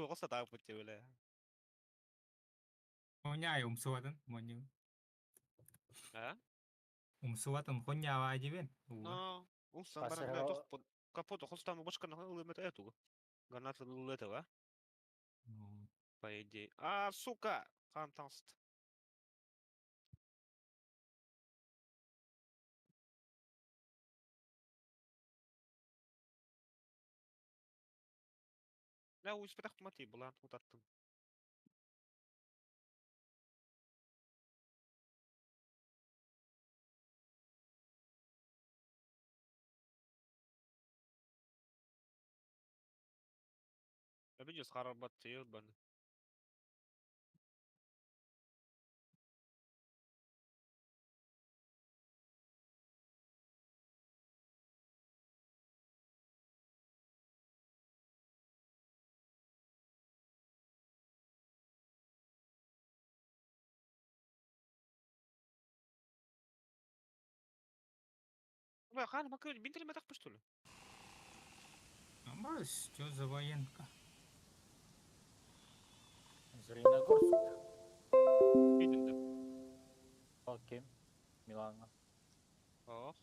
Оҕо сатаабыт бля. Хуйня умсуатын, монньу. А? Умсуатын хуйня дибин. Но, умсан баран бля тох капот хостан башка ылымет эту. Граната ылыт а? По идее. А, сука! Хан таҥст. Бля, успетах мати, булан утаттым. Видишь, харабат ебаный. Хаан макы бинтелеме тахпыш что ли? Бас, что за военка? Зеленогорск. Видим Окей. Милана. да. Ох.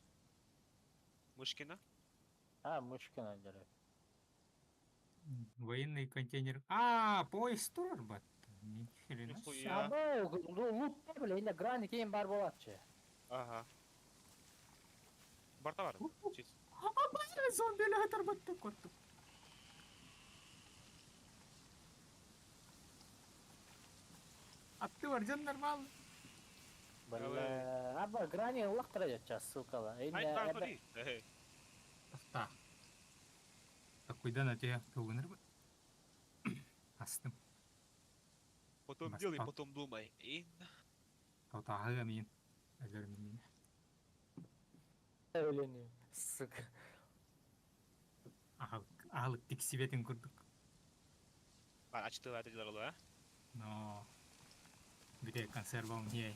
Мышкина. А, Мышкина делает. Военный контейнер. А, поезд турбат. Ни хрена себе. Нихуя. Аба, лут бля, инде грани кейин бар болатчы. Ага. Барта бар. Чиз. А, бля, зомби тарбатты котту. А ты Артем нормально? Бля, аба грани ыллахтыра жатча, ссылкала. Ай, Инде там эбе ходи. Эй. Так. Такой да на тебя тугунер. Астым. Потом делай, потом думай. И Таутааҕы мин. Өлөр мин. өлені, сука. Аһылык аһылык тиксибэтин курдук. Бар ачтыга дилер а? Но где консерва не.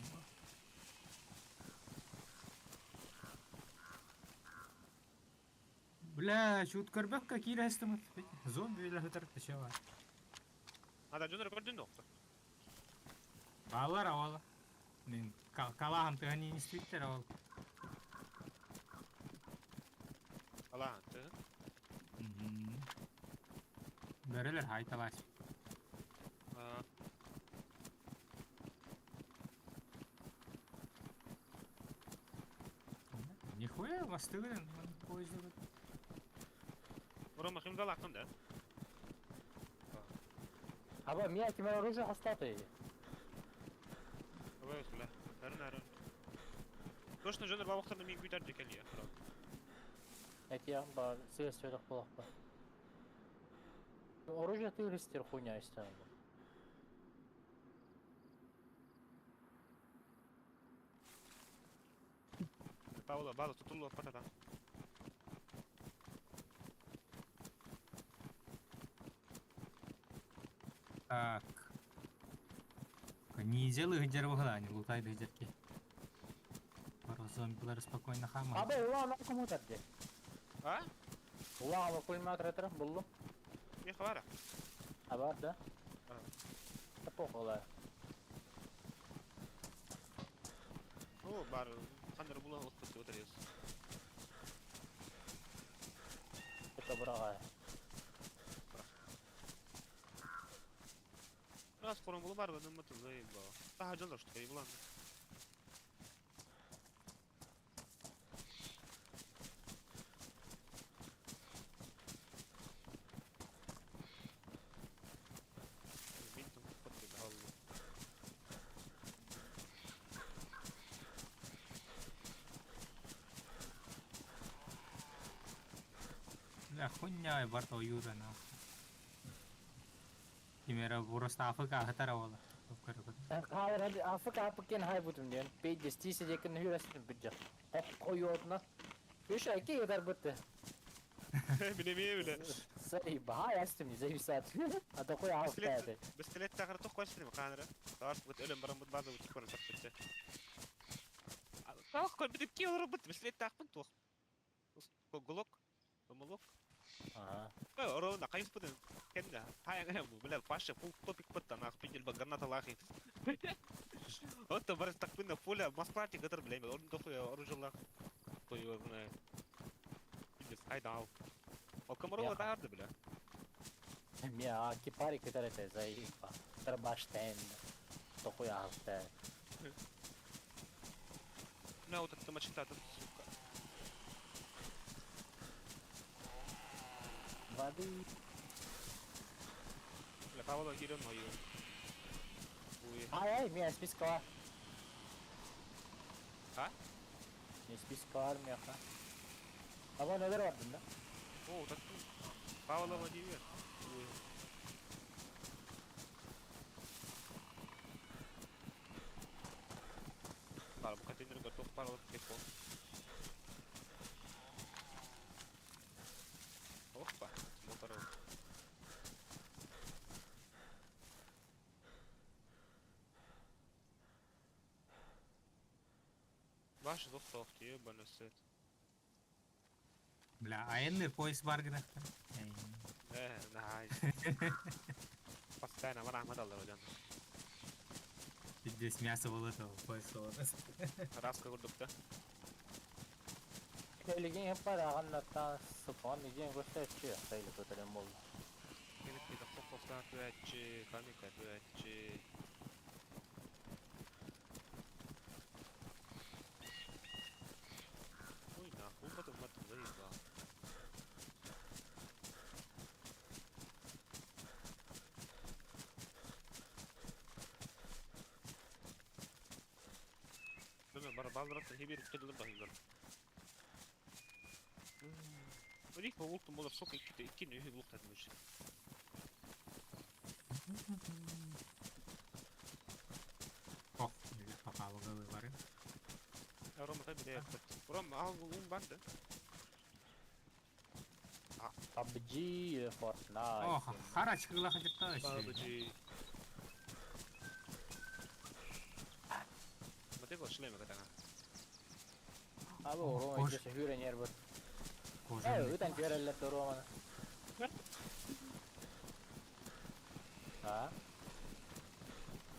Бля, чут көрбөккө киирээстимит. Зомби үлэһитэр тышева. Ада жонор көрдүн доктор. Балар авала. Мен калахан тыгани инститтер авал. Алахан ты. Бөрөлөр хайталаш. А, Нихуя, вастыгын, поезд. Рома хим галакын да. Аба, мия кимер оружие хостаты. Ой, бля. Нарын нарын. Точно жонор бабактарны мин күтәрде икән я. Эти ба сыр сөйлек болақ ба. Оружие ты ристер хуйня истен. Паула, бала тутулу патата. Так. Ниндзя лыгдер вагнани, лутай дыгдерки. Пару зомбилар спокойно хама. Аба, ула ана кому тарды. А? Ула ама пулемет ретер буллум. Не хабара. Аба, да? А. Да похуй. О, бар хандар булан лык отыр Это браға. Раз корон булу бар бәдем мытыл ба. Daha жолдор что булан. Бинтом подпи галлу. Бля, хуйня барта юра нахуй. Кимера просто АФК хатара Hayır hadi afık afık hay butum diyen. Beyce stise yakın hürесин bütçe. Hop koyuyoruna. Üç ay ki yeter bitti. Билеме биле. Сай баа ястым зей сат. Ата кой аф тады. Пистолет тагыр тох койсын канара. Таш бут өлем барам бут база бут көрө сатты. Тах кой бит ки олор бут пистолет тахпын тох. Глок, Млок. Ага. Ровно хайыспытын кэннэ хайаҥа бля Паша фул топик бытта нах пиндел ба граната лахи. Вот бар такпына пуля Москва тигатыр бля он дохуя оружие той пиндец айдал. Ол Комарова тарды бля. Мия кипари кытарете заипа. Тарбаштен. Тохуя ахте. Бля вот это мачета, сука. Воды. Бля, Павло кирен мою. Уй. Ай, ай, мия спискала. А? Не спискала мияха. А вон över vardın da. О, так Павло Владимир. Уй. Баар, бу контейнерга туох баар телефон. Опа, мотор. Ваш зохтоох ебаный свет. Бля, айанныыр поезд баар гынахтар. Найс. Постоянно варах мадаллар дьон. Здесь мясо было этого поезд буолар. Раска курдук да. Билигин hep бар ағаннаттан сыпан деген көрсөтчү сайылып өтөрөн болду. Кенекки тохтоохтоох түһээччи, камика түһээччи. Ой, нахуй потом мат заебал. Бөмө бар балдырат хибир кыдылыр бахылар. Рих болуктум болор сока икки икки үһү булуктадым үчүн. Ох, папалыгы бары. Рома та биле. Рома ал ун банды. PUBG, Fortnite. Ох, харачкыла хатырта. Бабыжи. Матего шлеме катага. Абы Рома ичесе хүрен ер бут. Кожа. Өтөн көрөллөр Романы. А?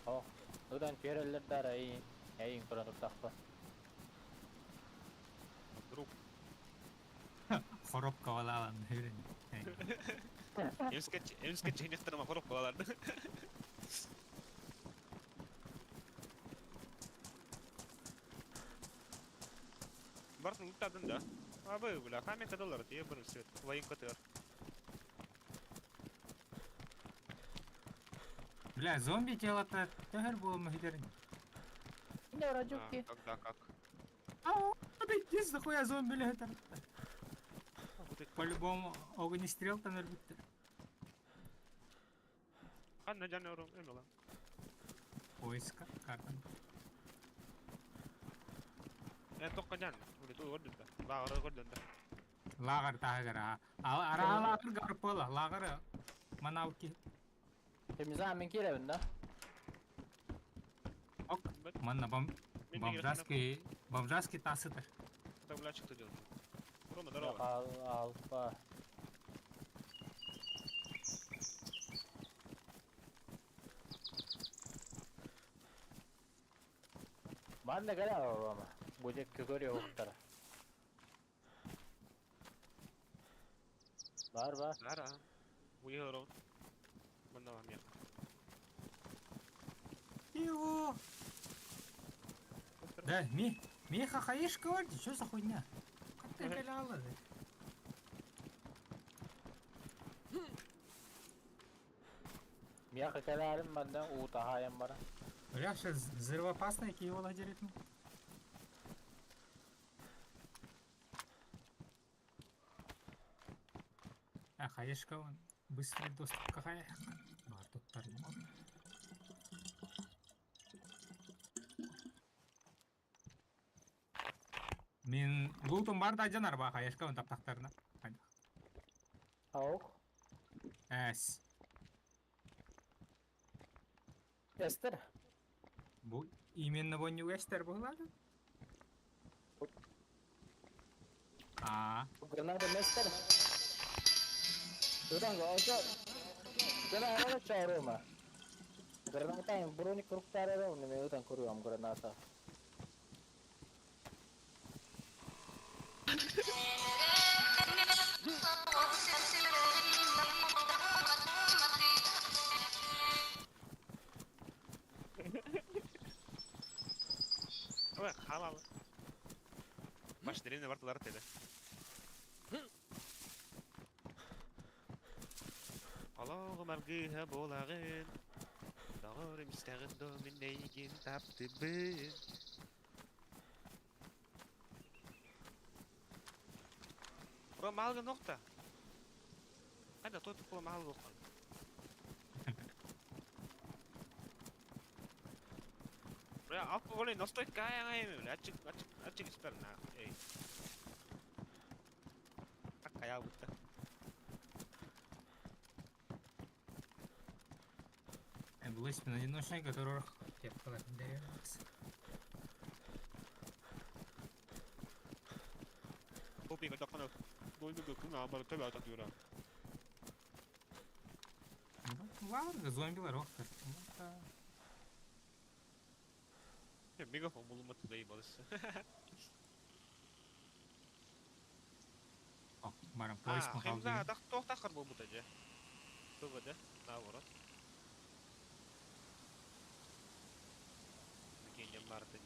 О, өтөн көрөллөр дара эйин. Эйин көрөн туртакпа. Вдруг. Коробка балалан хүрен. Эмске эмске чейнехтерма хоруп балаларды. Бартын луттадын да. Абы, бля, камека доллар, ебаный свет. Военка тыр. Бля, зомби тело-то тәһәр була мөһидәрин. Не радюки. Когда как? А, пиздец, нахуя зомби летер. По-любому огнестрел там өлбүттэр. Ханна жаны орун эмела. Поиска карта. Тоққа жан. Уле ту көрдүм да. Лагыры көрдүм да. Лагар тагара. Ара лагар гарпола, лагар манауки. Темиза мен киребин да. Ок, манна бом бомжаский бомжаский тасытыр. Так чыкты дедим. Рома, здорово. Алфа. Манна кэлэ Рома. Будет көрүө уктара. Бар бар. Ара. Уехал. Манна вам я. Его. Да, ми Миха хаишка варди, что за хуйня? Как ты галяла? Мияха кэлээрим манна уутахайан бара. Бля, сейчас взрывоопасный его лагерит. А, хаешка он. Быстрый доступ какая? Бар тут тармок. Мин лутум бар да жанар ба хаешка он таптактарына. Аух. Эс. Эстер. Бу именно бу не эстер булады. А, Граната местер. Ытан ото граната чаарума. Граната броник круктара онно мен ытан көрүөм граната. Ой, халал. Баш деревня бартылар теде. Олоҕум аргыһа буолаҕын, доҕорум истэҕин дуо мин эйигин таптыыбын. Бро, маалгын охта. Хайда, той туппула маал буолхан. Бля, алкоголь настойка бля, ачык, ачык, ачык испер на. Эй. Такая будто. Блыспин одиночный, который деревья. Топига такана. Ладно, зомби рохтер. Мегафон булуматы заебался. О, барам поиск Химза, так тохтахар булмута же. ПВД, наоборот. Гением Марта.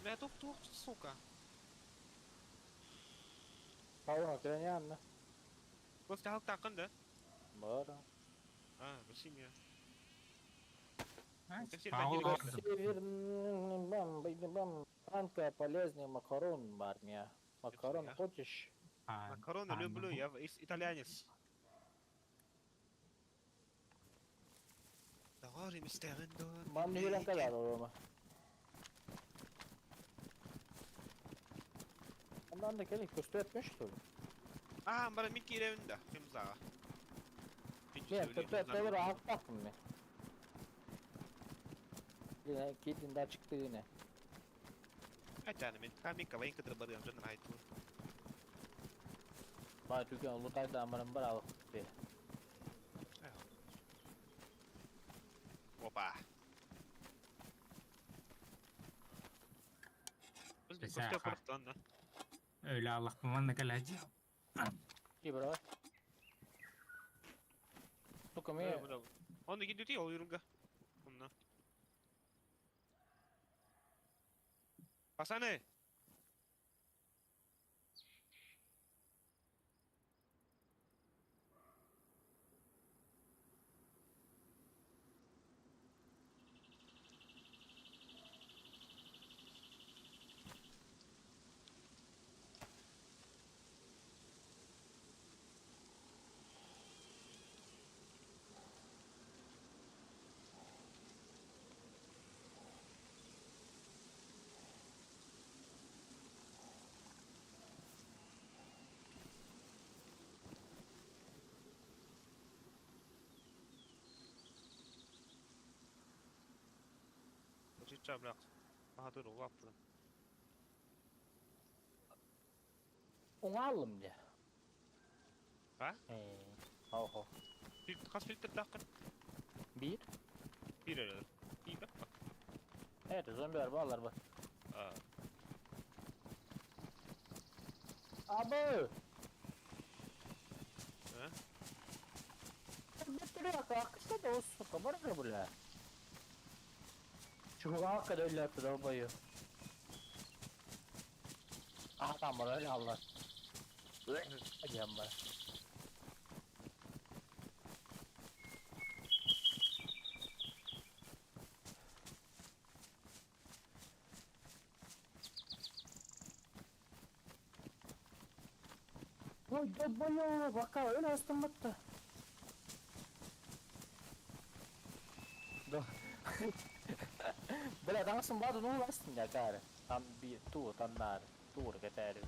Бля, тух тух, сука. Пауна кэлэн Просто халк да? Бара. А, Россия. Северный полезный макарон, армия. Макарон хочешь? Макароны люблю, я итальянец. Мам не билэн кэлэр орума. Ondan da kelin köstü etmiş dur. А, бара мин кииребин да, химзаға. Мен köstü rahat baktım ben. Yine kedin çıktı yine. Айтаны мен камика военка барыам жана айту. Баа түген улутайды амырым бар алып бер. Опа. Öyle Allah манна кэлээдьи. Ки бро. Сука мен Оны кидүти ол юрга. Онна. Пацаны! Чича, бля. Ага, улаптын. Оңалым де. А? Хо-хо. Хас фильтр тақын? Bir. Bir öyle. İyi bak. Evet, zombiler bağlar bak. Abi! Ha? Bitiriyor kalkışta da o сука, бар бля. Чувак, öyle долбою. А там öyle Allah. Hadi bana. Ой, долбою, бака öyle астым бітті. Да. Бля, таҥасын баады ну астын я каары. Там би туу таннаар туур кетээри.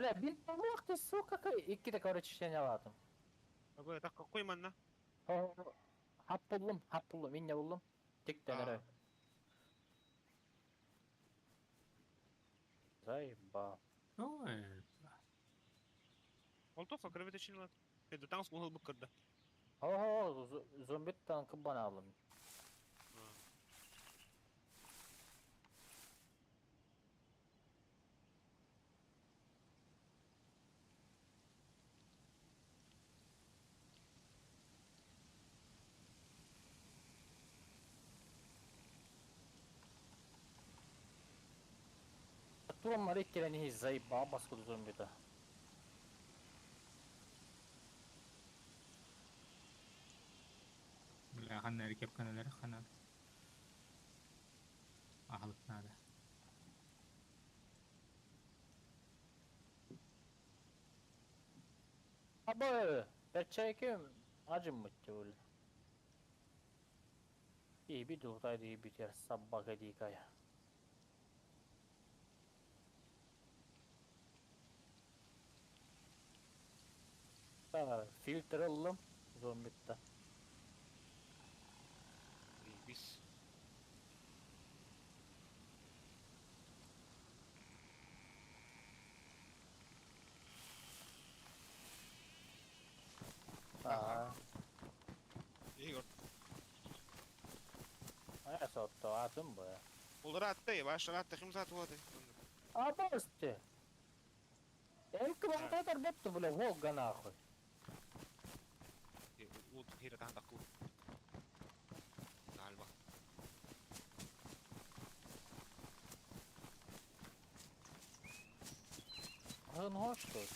Бля, бин ты, сука, иккитэ короче алатым. Так какой манна? Хап буллум, хап буллум, инне буллум. Тиктен эрэ. Заеба. Ой. Ол тоққа кровоточила. Это там смогл бы когда. Ого, зомби танкы бана алым. Tuomari иккилени заеба баскы зомбита. Бля, ханна эркеп каналары хана. Ахалык надо. Абы, перчайкем ажыммыт ол. И би дултайды битер собака дикая. Фильтр ыллым зомбитта. Бис. Ага. Игорь. А сотто атым бу. Ол ратты, баш ратты ким сатып алды? Абасты. Элки балтатар бетті, бля, Волга нахуй. Ут хире тан такку. Гальба. Hın hoştur.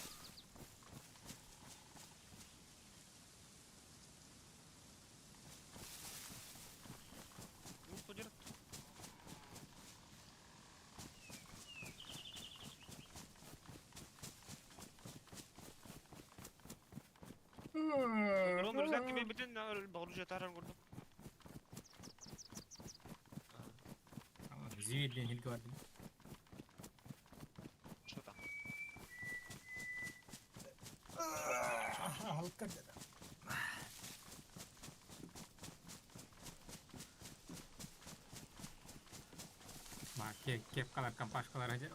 Ну, что делать? Oğlum rüzgar gibi bütün borcu taran kurdum. Зивидлен хилге бар. Что там? Ахалык карды. Ма кепкалар компашкалар ажа.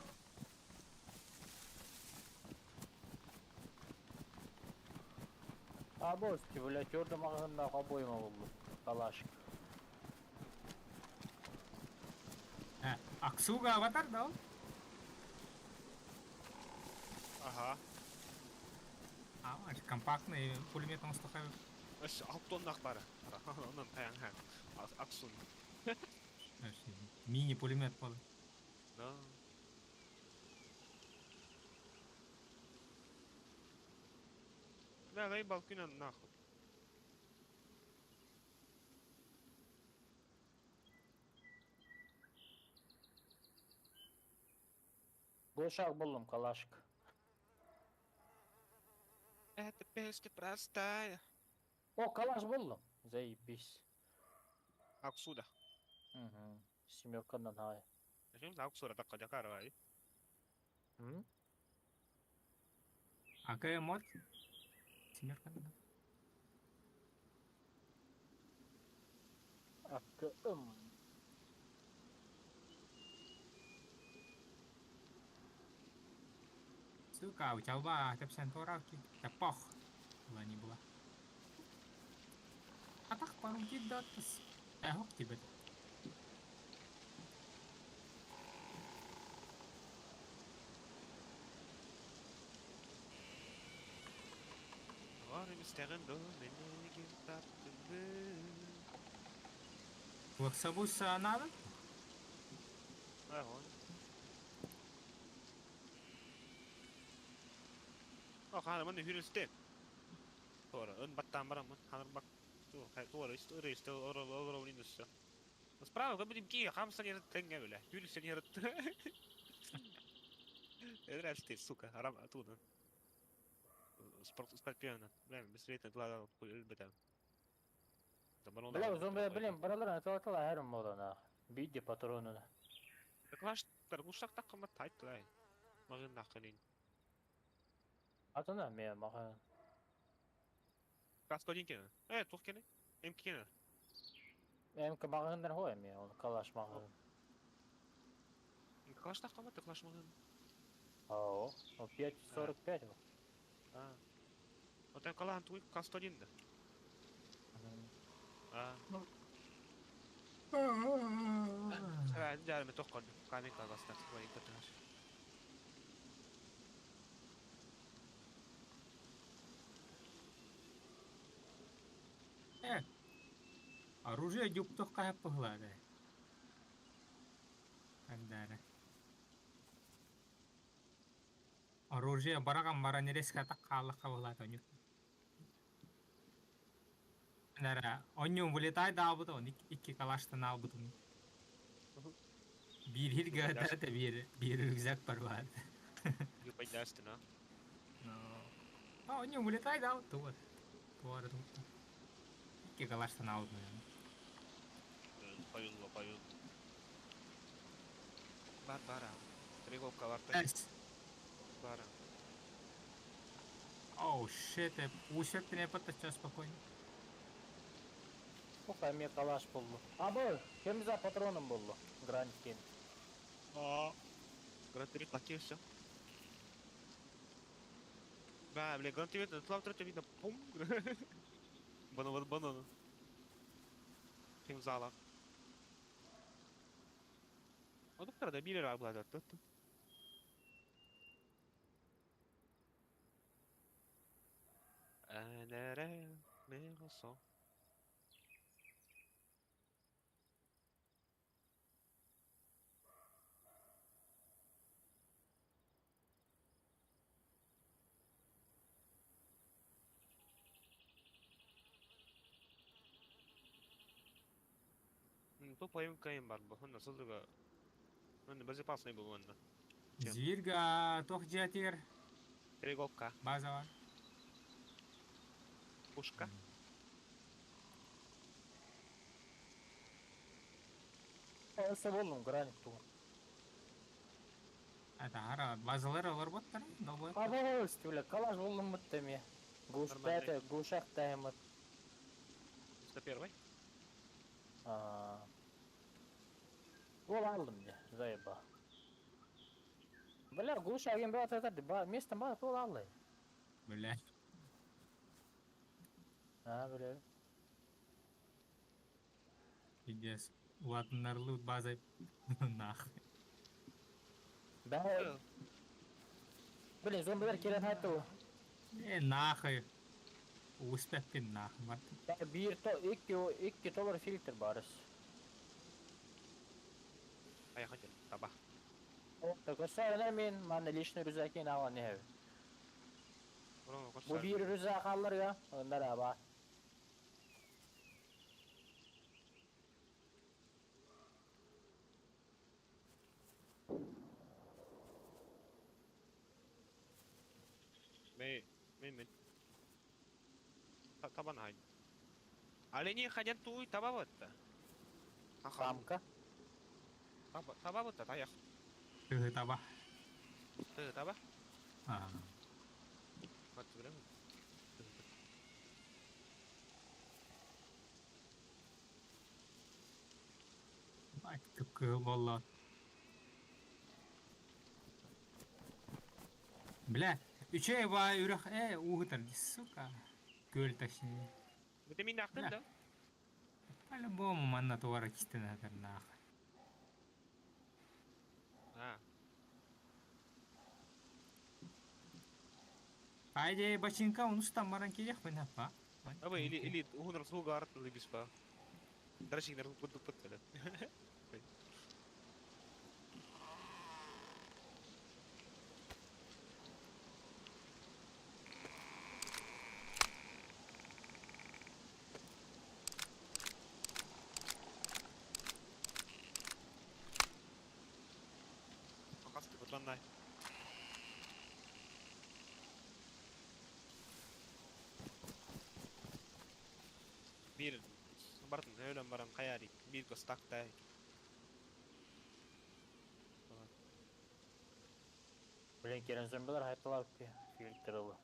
Абасты, бля, тёрді мағында обойма болды. Калашик. Аксуга аватар да ол? Ага. А, компактный пулемет оңстухай. Эш 6 тонна бар. Онан таян ха. Аксун. Мини пулемет бол. Да. Да, дай балкина нахуй. Глушак булдум, калашик. Эта песня простая. О, калаш булдум. Заебись. Аксуда. Угу. Семеркадан хай. Зачем аксуда так кадякара, ай? М? А какая мод? Семерка, да? АКМ. Сука, у тебя лба тепсен торавки. Да пох. Была не была. А так пару датас. Эхок тебе. Лаксабуса надо? Ага. О, хана мен хүрүстен. Тора, өн баттан барамын, ханыр бак. Туора, исто, оро, оро, минуса. Справа, как будем ки, хамса не тенге, бля. Хүрүстен не рт. Здрасте, сука, арам оттуда. Скорпиона. Бля, быстрее глаза бля. Бля, зомби, блин, баралар атала хайрым болду Биди патронуна. Клаш, таргушак так кама тайтлай. Магын наханин. Атына эмиэ маҕа Господин кene. Э, туох кene? М кene. МК маҕаһыыннар хоһ эмиэ ол калаш маҕаһыын. Калаштаах автомат калаш маҕаһыын. Оо, ол 5.45 ол. А. Оттон калаһан тугуй К101 да? А. Дьаарым туох көрдүм. Камень кагастар. Ой, көтөр. Э, оружие дьуптух хаһап быһылаада. Хандара. Оружие бараган баран резко так хааллахха быһылаата онньук. Нара, онньуун вылетай даабыт он икки калаштан албытым. Биир хиргата биир биир рюкзак барбаат. Юпайдастын, а? А онньуун вылетай даабыт тугар. Тугар тугар. Икки калаштан албытым. Повезло, повезло. Бар, бара. Тревога бар, бара. Оу, shit, усептен эпатта спокойно. Сука, эмиэ калаш буллу. Абы, кем за патроном буллу. Грант кин. Грант такие все. Да, бля, грант третий видно, пум. Банан, банан. Химзала. O doktora da 1 lira abla tuttu. Тупо МКМ бар бу. Хонна сылдыга. Онно безопасный был онно. Зирга, тох дьиэтигэр Тревога. база Пушка. Өссө буллум гранит тугун. Это хара базалар олар боттар, долбой. Абы, бля, калаш буллум бутта эмиэ. Гуш Нормальный. бәтэ, глушак таймыт. 101. А. Ол алдым де, заеба. Бля, глушак эм бәтэ ба, место бар, ол алды. Бля. А, бля. Пиздец. Улатыннарлы база нахуй. Бә, блин, зомбилар келен айтты. Э, нахуй. Успеппин нахуй. Бар. Бә, бир то, икки, икки доллар фильтр барыс. А я хотел. Таба. Көсәренә мен мана личный рюкзакин алан не. Бу бир рюкзак алырга, оннар аба. Мей, мей, мей. Табан хайн. Олени ходят туй таба вот. Хамка. Таба, таба вот таях. Ты таба. Ты таба? А. Вот время. Бак түккү болла. Бля, үчей ба үрэх э угутар, сука. Көл точнее. Это меня ахтын, да? По-любому манна туара кистен нахуй. А. Айде бачинка унустан баран келех бына па. Аба или или хунар суга арт либис па. Дарашик нар пут пут пут. Хасты бутландай. Биир бартын өлөн баран каяри бир гостактай. Блин, кэлэн зомбилар хайтталаабыт фильтр ылы.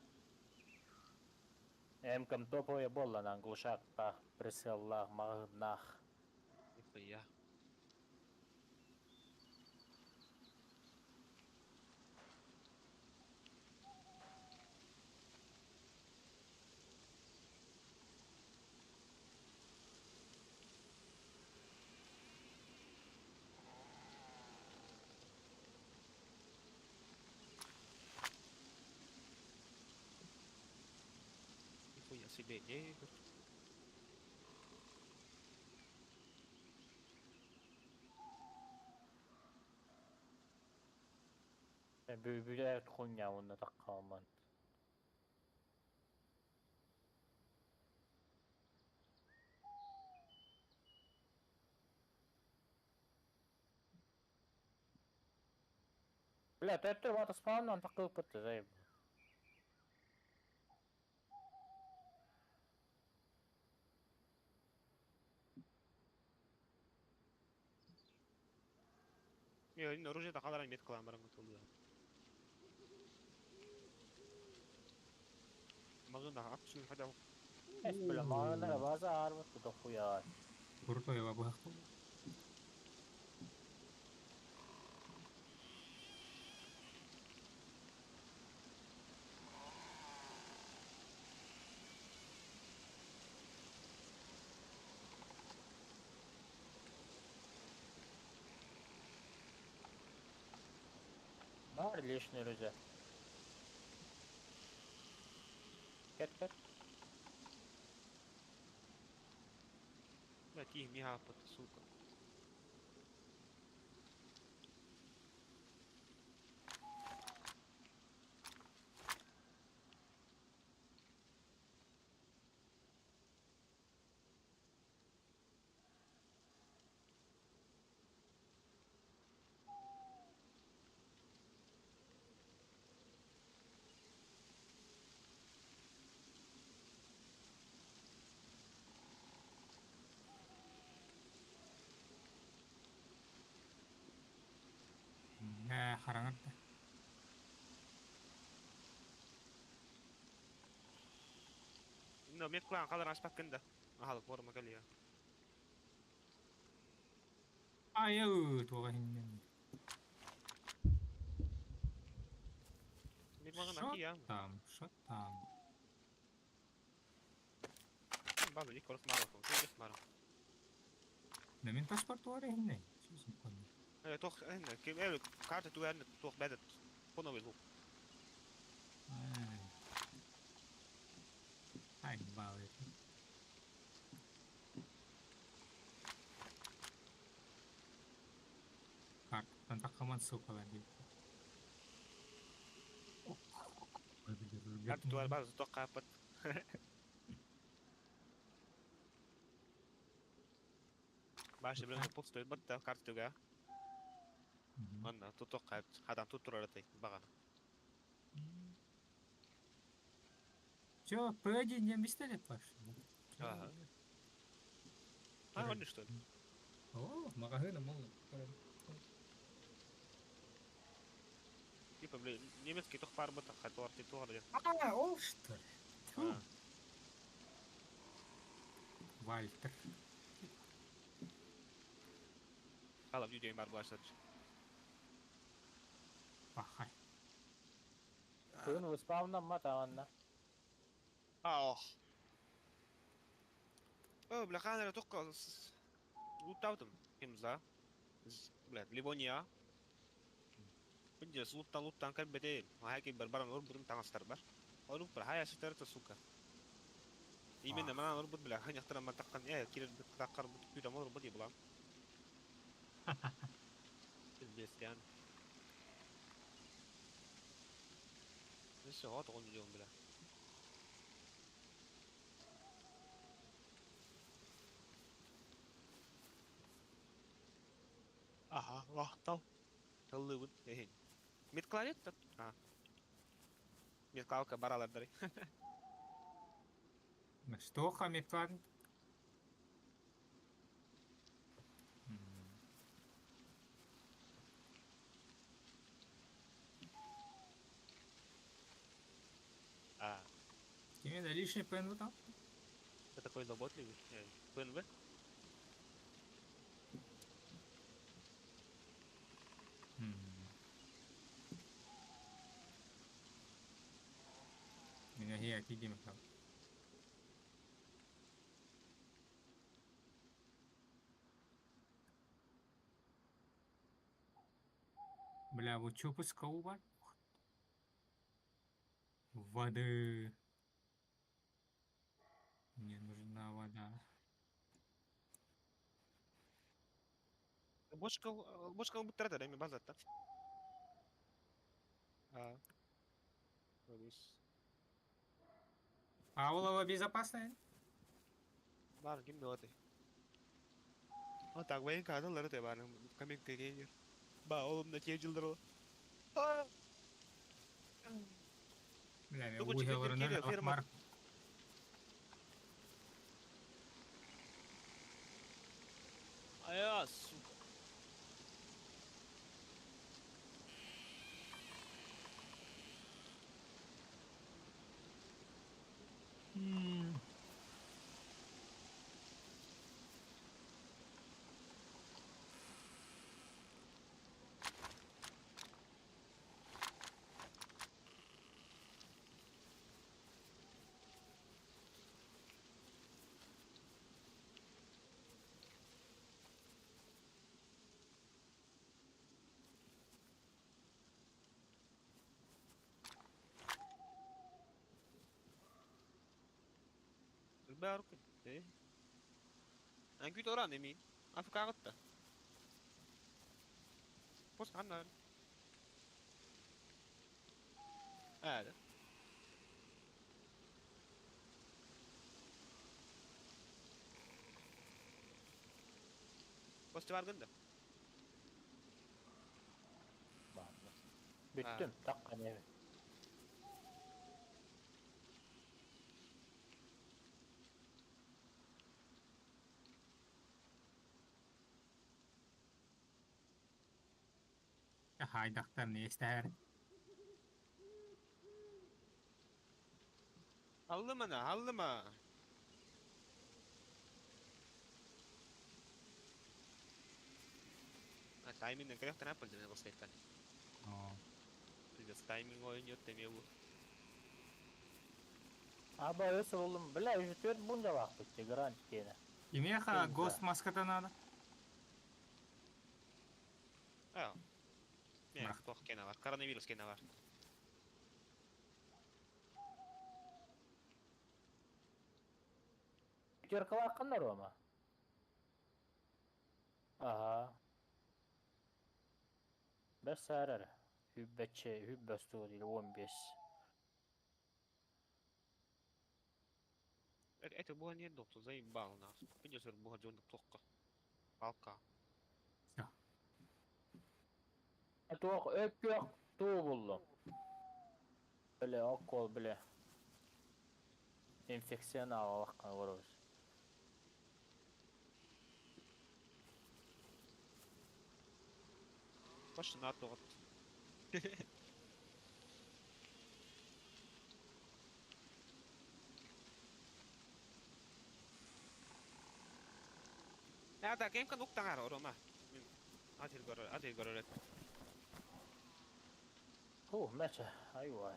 Эмкам топовая буолланан глушактаах, прицеллаах, маҕаһыыннаах. Нихуя. Нихуя себе, негр. Бүлээт хуйня уонна таххааман. Бля, төттөр бата спауннан такылыппыт заеб. Не, оружие тахаларан мет кылаан баран кутулла. Мазун да ат сүн хотя бы. Эс бля, маҕаһыыннара база аарбыт дохуя. Крутой бабах. Бар лишний оружие. Кет кет. Бля, тиих миха сука. Хараҥарда. Но мет кылаан халар аспаккын да. Ахалык форма кэлиэ. Айыл туоға хиннен. Мет маған Шо акия. там? Шо там? База ик корос мара. Туох мара. Да мин паспорт туара хиннен. Сүүсүн кон. Тох ким карта туэн туох бэдет. Поновый лук. Ай, балы. Карттан такаман сукалар дип. Карта туар база туох капат. Башы билен пустой батта карта туга. Манна тутук кап хадам туттурар атай багана. Чё, П1 не пистолет ваш? Ага. А, он что ли? О, магазин мол. Типа, блин, немецкий тух пар бата хатуар ти туар. А, ол что ли? Тьфу. Вальтер. Call of Duty бар булашыр. Пахай. Кыын спауннан ма таанна. Ах. О, бля, ханера только лутаутым. Ким за? Бля, Ливония. Пиздец, луттан луттан кәл бете. Хайки бар баран урбутум таңастар бар. Оруп бар, хая ситер сука. Именно мана урбут бля, ханяктара мантаккан, кирер таккар бут күдам урбут ебулам. Пиздец, ян. Несе хат он миллион, бля. Ага, вахтал. Таллыбын. Меткларет? А. Метклалка баралар. Что хамитлан? Мен лишний ПНВ там. Ты такой заботливый. ПНВ? Меня я тиги там. Бля, вот чё пускал бар? Воды. Мне нужна вода. Бочка, бочка буттара да, эми базатта. А. Полис. А олово безопасное? Бар ким билет. А так, военка аналары да бар, комментарий. Ба, олым на те жылдыр. А! Бля, мен Тугу чекет уйгаларына келе, ферма. Бар. Ая, сука. Бәркүн. Э. Ан күт оран эми. Африкагытта. Пос ханна. Әді. Пост бар гында. Бүттүм, таккан эби. Хайдактар не истер. Аллыма на, аллыма. А тайминг керек тана пылды мен болсайттан. Пиздец, тайминг ойын өтті мен. Аба өсө болдум, бля, уже төрт бунжалак битти, гарант кени. Имеха гост маската надо. А. Не, Бірақ. тоқ кена бар, коронавирус кена бар. Пятеркалар кандай рома? Ага. Бес сәрер. Хүббәче, хүббәсту дейді 15. Это было не доктор, заебал нас. Пиздец, буга жонды тоққа. Палка. Тоқ, өк туу булдум. Биле, окол биле. Инфекцияны алаккан көрөбүз. Башына тоғыт. Ята, кем кан уктаңар орома. Атил көрөр, атил көрөр. Ху, мәче, айва.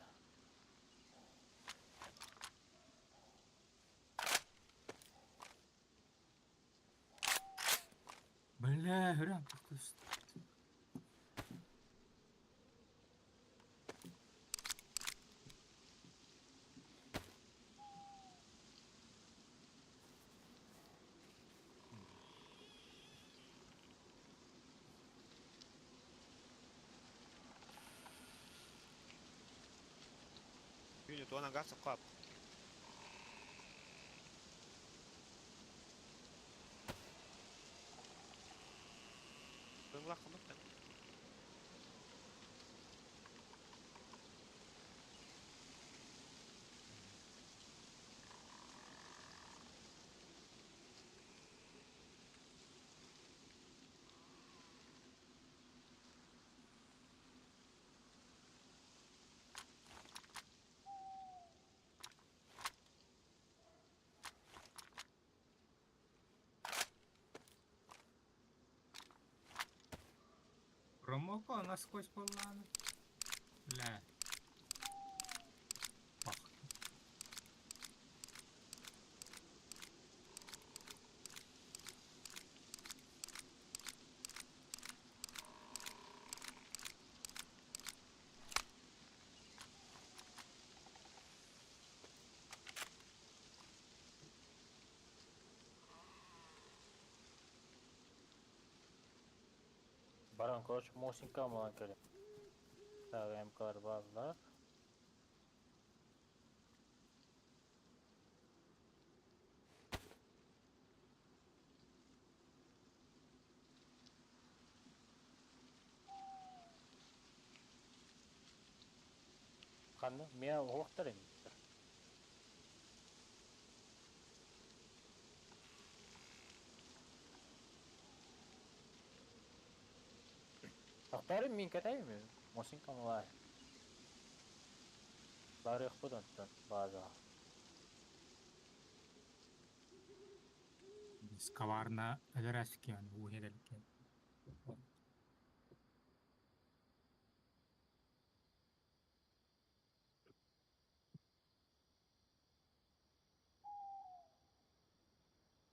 Бля, хөрөм. Күнү туанан газ кап. Быңла кымыттан. Промоко насквозь буоллаҕына. Бля. Пах. Baran koç Mosin kalmadan köle. Tamam kadar bazılar. Ханна мия оһохтар эми. Тохтоорун мин кэтэйим Мосин камалай. Барыахпыт онтон базаҕа. Коварно өлөрөөскүөн уу иһэрэлкин.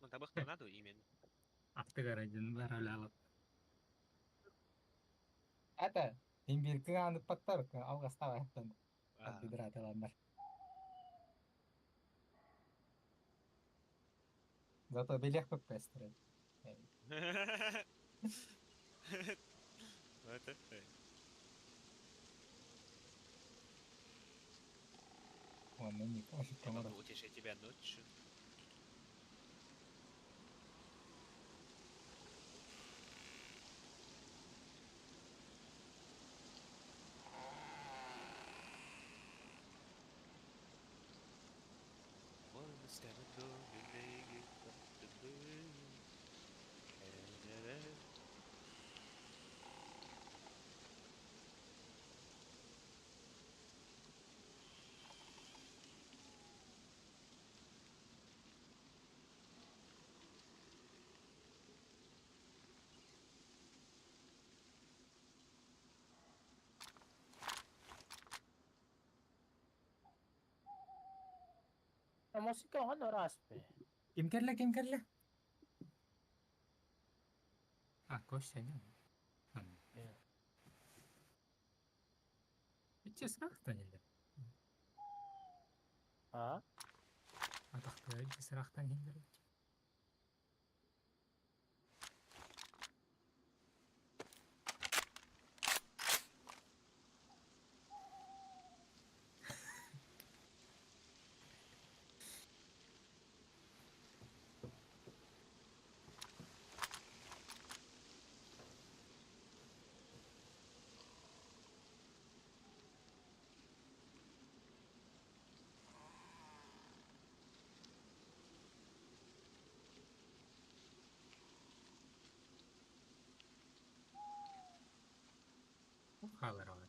Ну, табых-то надо именно. Аттыгар дьон баралаабыт. Это, имбиркы аныппаттар, алгастаабаттан А, отбирателаннар. Зато белех пөппөстөр. Это, Онно ник Я ошукка могу утешить тебя ночью. Мосинка ханна ыраспы. Ким кэллэ, ким кэллэ? А, Костя, не? Иччи сырахтан или? А? Атахтыга иччи сырахтан иһиллэр. Хаалар олор.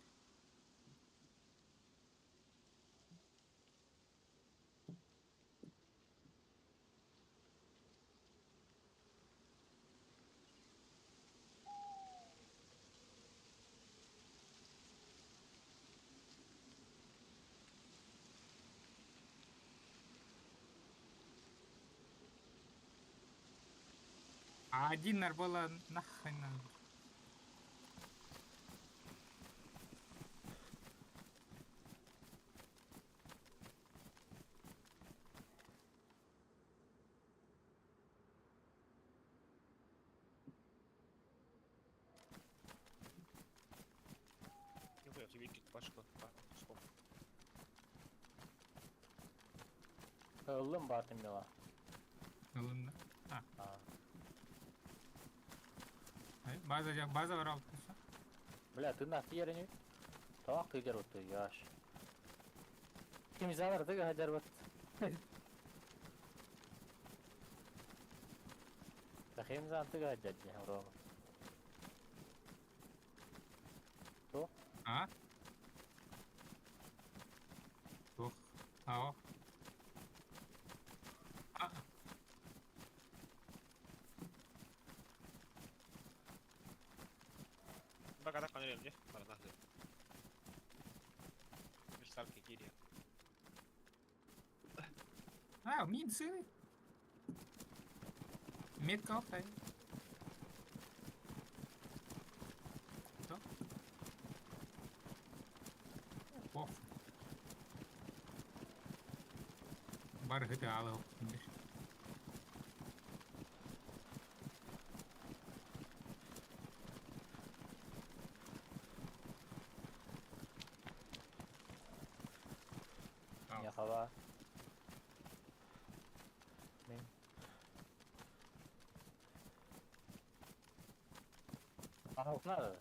А один нарбола нахрен надо. Нихуя, тебе пашка. Стоп. Ыллым баатым мила. Ылынна. А. База база бар алып Бля, ты нах тиерини. Тавак тыгер отты, яш. Ким залар тыга хажар бат. Тахим зан тыга хажар ро. То? А? Тух. Ао. А. Бакара канырем барана. Мешалки кири. А, минцы. Метка алтай. Что? Ох. Бар гыты алы. Яхава. Мен. Ага, надо.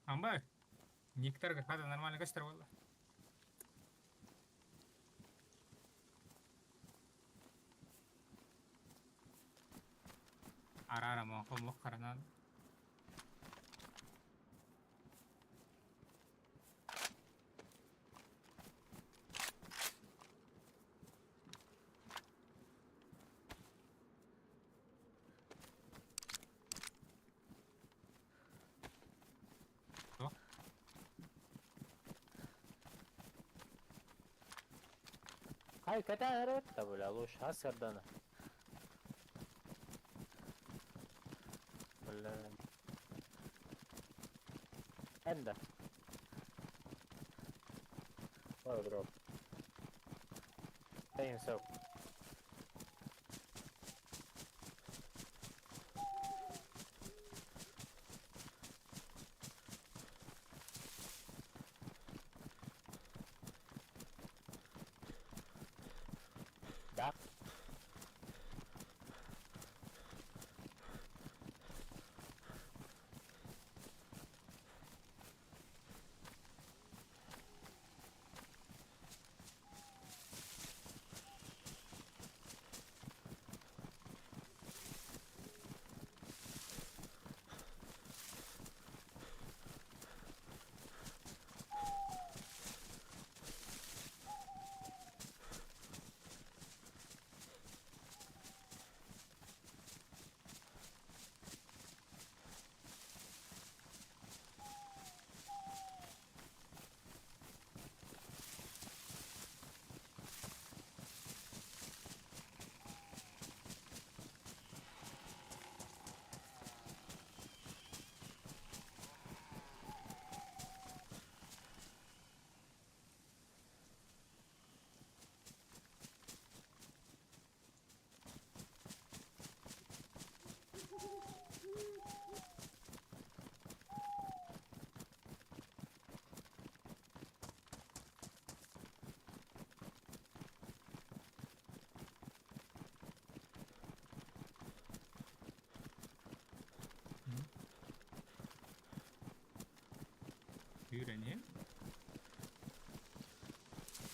Амба. Никтарга хада нормально көстөр болду. Ара ара моқо каранан. Хай ката бля, луч, асардана. Бля. Энда. Ой, дроп. Дай. Да. Киирэн иһин.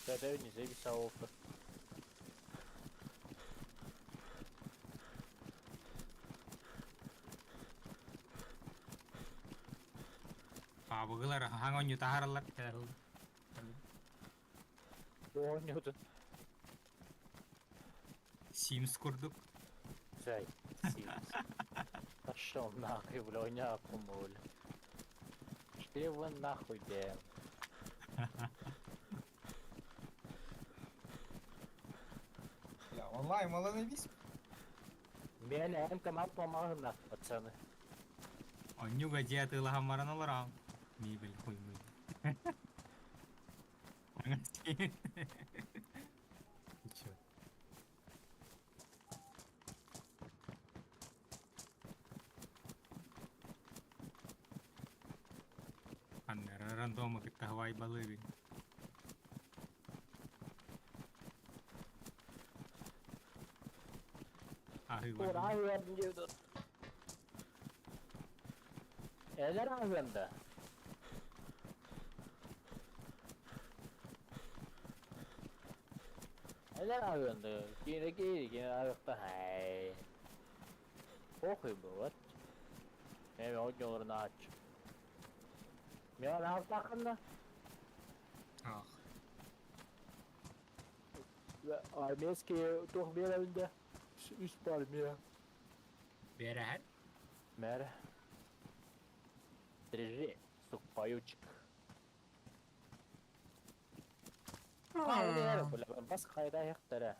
Да, не заебись, ауфа. Паабыгылар хаҥ оонньуу таһаараллар. Оонньуутун. Sims курдук. Зай, Sims. Пошел нахуй, бля, ойняку, бля. Шли вы нахуй, бля. Бля, онлайн маланавись. Мен МК помогна, пацаны. Онньуга дьиэ атыылаһан баран олором. Мебель хуй мый. Ты чё? Анна рандома кытта хавай балыгын. Аһыы бар. Элер аһыанда. Элер аһыанда. Кире кире кире аһыкта хай. Похуй вот. Мен оонньууларын ач. Мен аһыктаххына. Ах. Армейский туох биэрэринде үс бар мия. Берәһәр. Мэр. Держи, сухпайочек. Бас қайда яқтары.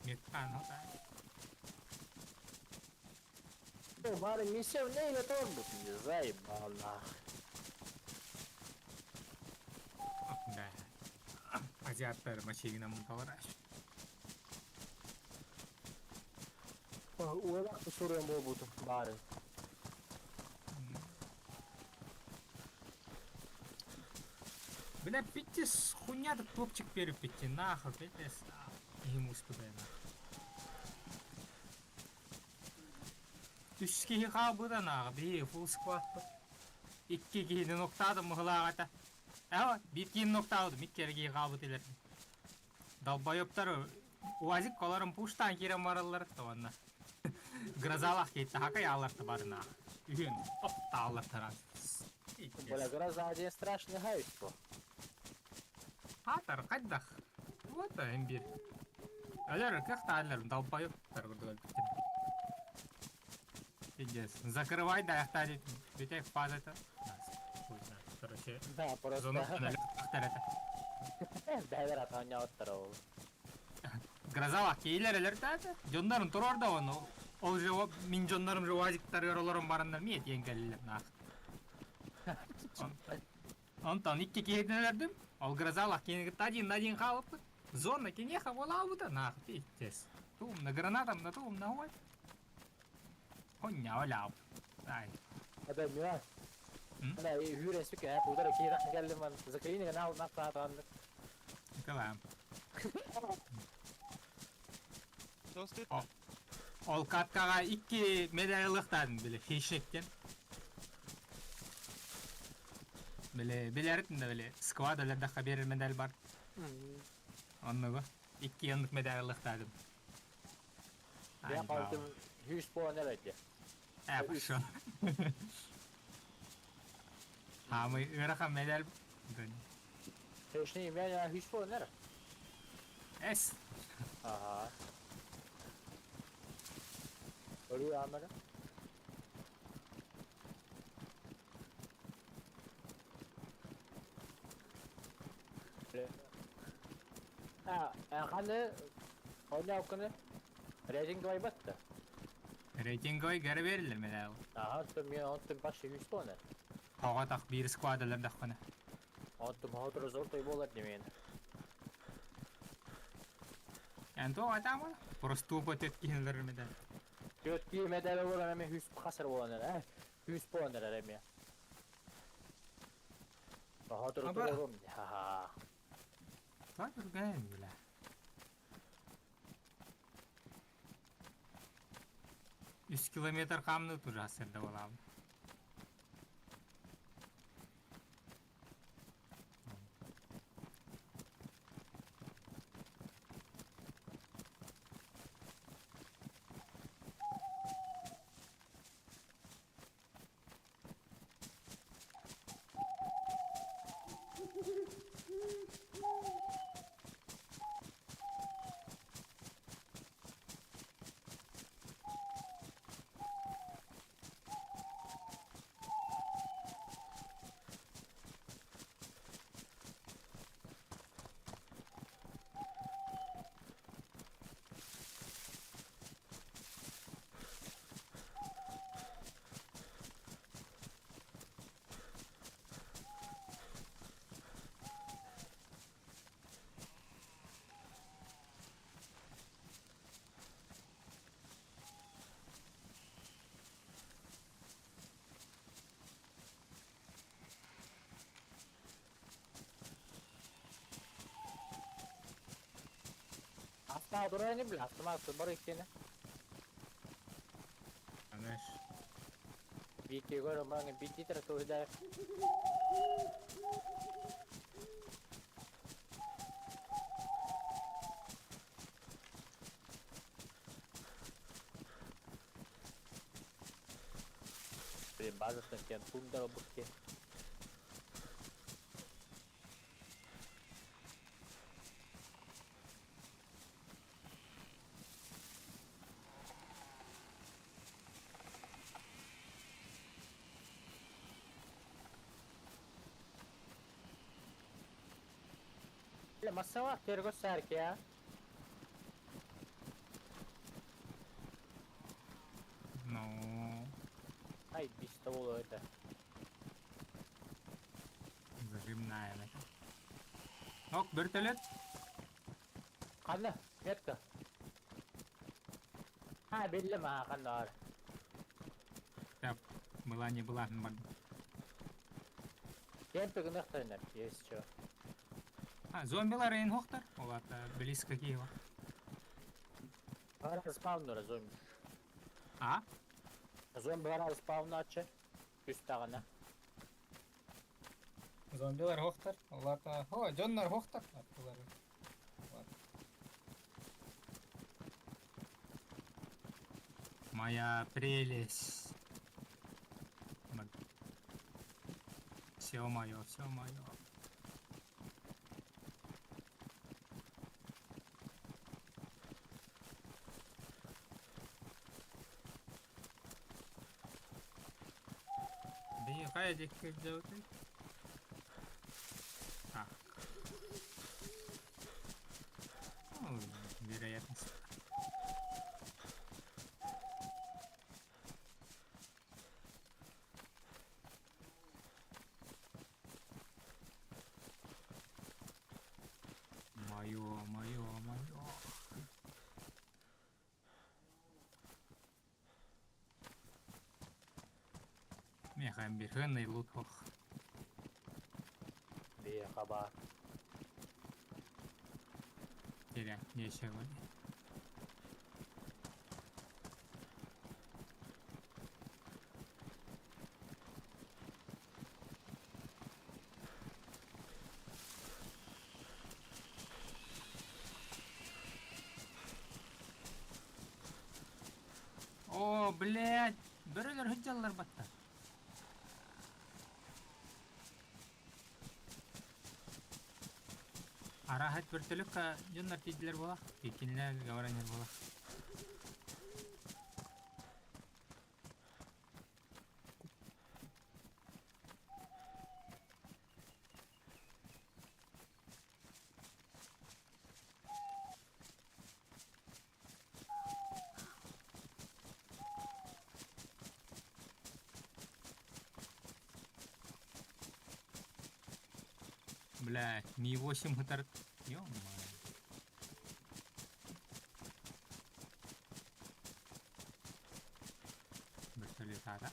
Метан хота. Бары миссия не или торбут, не заебал нах. Да. Азиаттар машина мунталараш. Уэлак сурен болбутум бары. Бля, пиздец, хуйня так топчик перепити, нахуй, пиздец. Ему спадай нахуй. Үс киһи хаалбыта нааҕа, биһи full squad Икки киһини ноктаадым мыһылааҕата. Эһо, биир киһини ноктаабытым, икки эрэ киһи хаалбыт илэр. Долбоебтар УАЗик колорун пуштаан киирэн бараллар уонна грозалаах киһитэ хакай аалларта барынаах. Үһүн оп тааллартара. Бля, гроза один страшный гайство. Хаатар хайдах? Вот эн биир. Өлөр кыахтааллар долбоебтар курдук өлбүттэр. Пиздец. Закрывай да яхтари бүтэй фазата. Короче, Да, просто. зону это. Бәлер атаñаоттар ол. Грозалаах киилер элертаата. Дьоннорун турар да оны. Ол же мин дьоннорум же УАЗиктар олорон бараннар ми этиэн кэллилэр наах. Онтон икки киһитин өлөрдүм. Ол грозалаах киһини кытта один на один хаалыппыт. Зона киниэхэ буолаабыта наах пиздец. Туум на гранатам на туум на хуй. Хоння оляап. Ай. Это мя. Да, и хүрес үке, удара киирак келдим мен. Закрини канал на таатан. Кылаам. Досты. Ол каткаҕа икки медаль ылыахтаатым били хищниктен. Били билэритин да били сквад өлөрдөххө биэрэр медаль бар. Оннугу икки оннук медаль ылыахтаатым. Я калтым 100 puan элэти. Ээ, пошел. Хаамый ыарахан медаль. Хищни меня 100 puan эре. Эс. Ага. Өрүү амара. А, ханы ойнаукыны рейтинг байбатта. Рейтинговый гәрі берилер медаль. Ага, то мен оттым башы 100 puan. Тоҕо биир сквад өлөрдөххүнэ. Оттым хотор золотой болар демен. Эн тоҕо атаамы? Просто тупо төт киһинлер медаль. Төт ки медаль болар эме 100 хасыр болар, э? 100 puan эме. Хотор Аба. турорум. Ха-ха. Так үргэн бля. Үс километр хаамныбыт уже сырда буолаабыт. Астаа турар ини бля, автомат бар иккиэнэ. Знаешь, Биикки көрө маҥа биититер туһудар. Блин, базаттан киэн тундара букке. Бля, массалаах терго саарке а. ну, Ай, без того это. зажимная. Ок, вертолет. Ханна, метка. А, биллим а, ханна ар. Так, была не была. Кемпи гынахтарынар, есть чё. А, зомбилар эйн хохтар. Олата близко Киева. Бара спавнура зомби. А? Зомби бара спавначы. Үс тағына. Зомбилар хохтар. Олата. О, дьоннор хохтар. Аттылар. Моя прелесть. Все мое, все мое. Би хайа дикки делать. Так. Ну, вероятность. Мое, мое, мое. Меха бирхенный лут хох. Би хаба. Терять нечего. О, блядь! Бөрөлөр хыджаллар батта. Арахат вертолетка дьоннор тиийдилэр буолах, иккиннэр говоранер буолах. Блядь, Ми-8 хытар... Ё-моё. Вертолет да?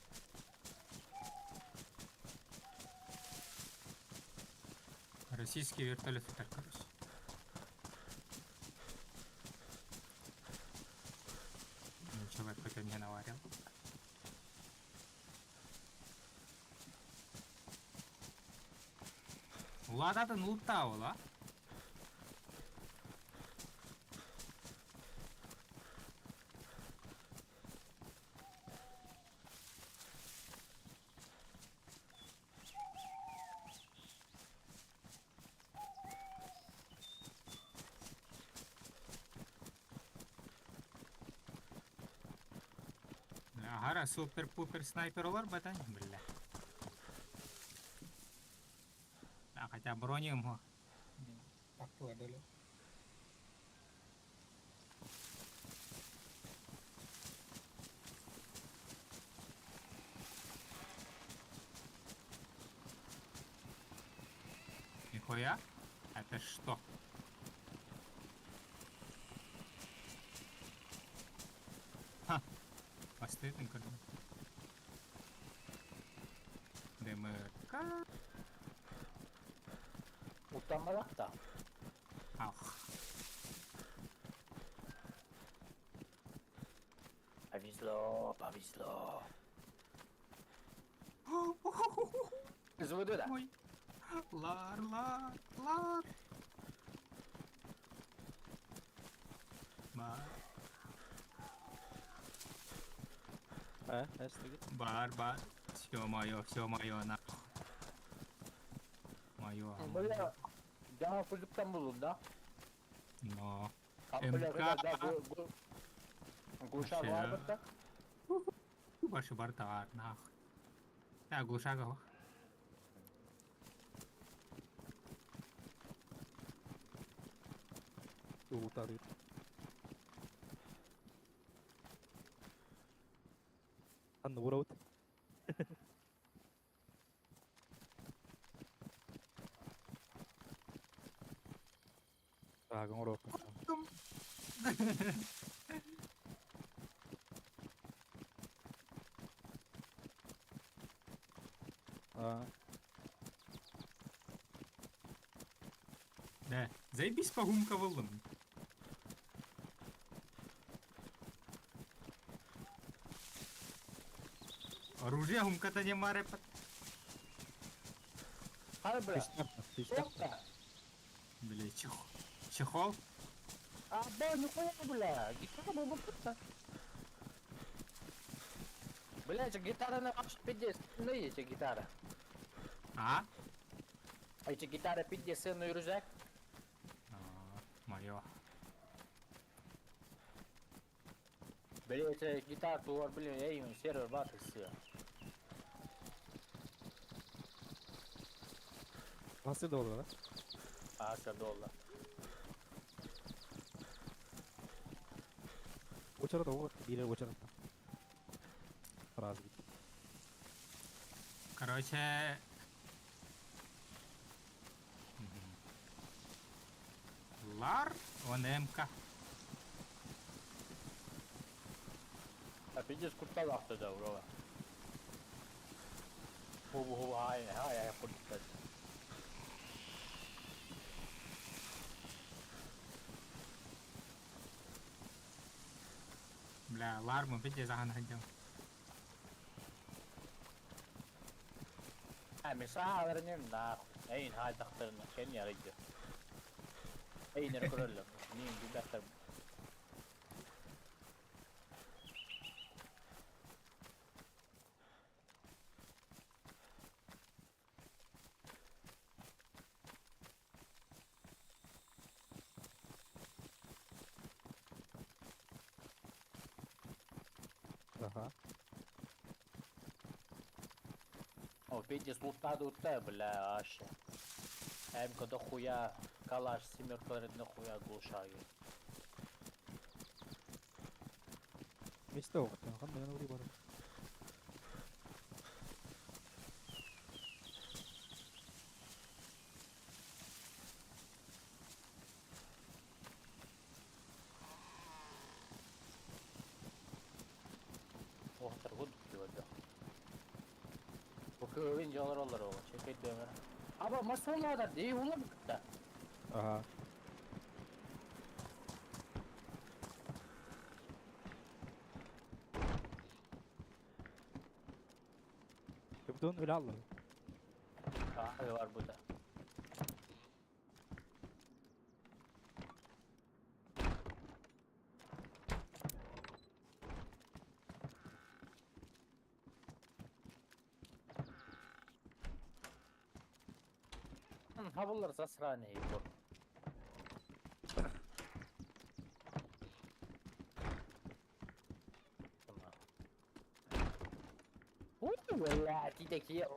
Российский вертолет так, короче. Ну, человек хоть не наварил. Улаататын улуттаабыла. Аһара супер-пупер снайпер олорбата, бля. А хотя бронем го. Актыла дөлө. Нихуя? Это что? Ха! Бастытын көрдүм. ДМК. Utanmadak да. Ах. Повезло, повезло. Заводу да. Ой. Лар, лар, лар. Бар, А, эстигит. бар, бар. Все мое, все мое, на. Мое. Бля, да, курдуктан булдум да. Но. Бля, МК. да, да, Гуша Вообще. бар бытта. Больше бартар, нахуй. Так, глушак. Утары. Анны урабыт. Так, оҥоруок. А, Да, заебись по гумка вылым. Оружие гумка-то не маре. Хары бля. Пистак, Сука. Бля, чехол. Чехол? А, да, нихуя, бля. Гитара была бытта. Бля, эти гитара на ваш пиздец. Ну, эти гитара. А? Эти гитары пиздец, сыну рюкзак. Мое. Бля, эти гитар туар, блин, я им сервер баты все. Nasıl da olur lan? А, доллар. Uçara da olur. Biri uçara da. Razı git. Короче... Мгм. Лар, он МК. А пиздец курталах тогда, ура. Ху-ху, ай, ай, ай, курталах. Бля, лар мы пиздец заганадил. А, مساحة нахуй. Эйн هاي تخترنا كأني رجل. اين الكرولة مين بيدخل. Aha. О, пиздец, лута лута, бля, вообще. Эмка дохуя, калаш, семерка, нахуя глушаю. Месте оқтан. Қандай ана бар. Ох, торгуд киода. Бу жалар олар ол, чекет дөмөр. Аба, масолар дей улам да. Aha. Köpüdün öyle Allah. Abi var burada. Хабыллар засраный бу. Ой, блядь, и такие...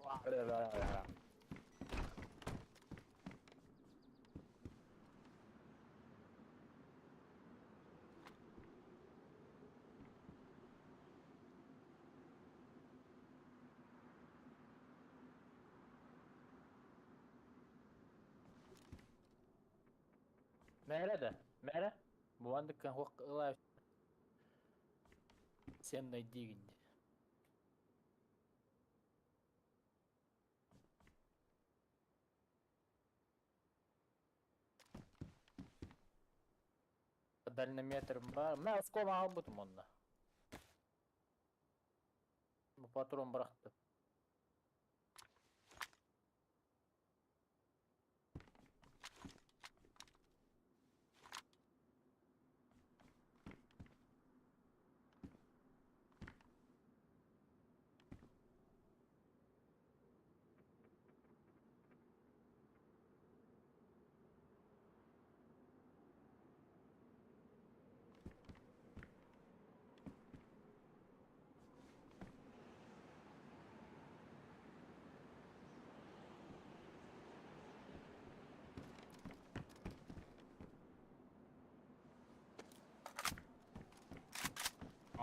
Мээрэ да, мээрэ. Бу маннык хуох ыла сен найдигин. Дальнометр бар. Мә оскома албытым онна. Бу патрон бырахты.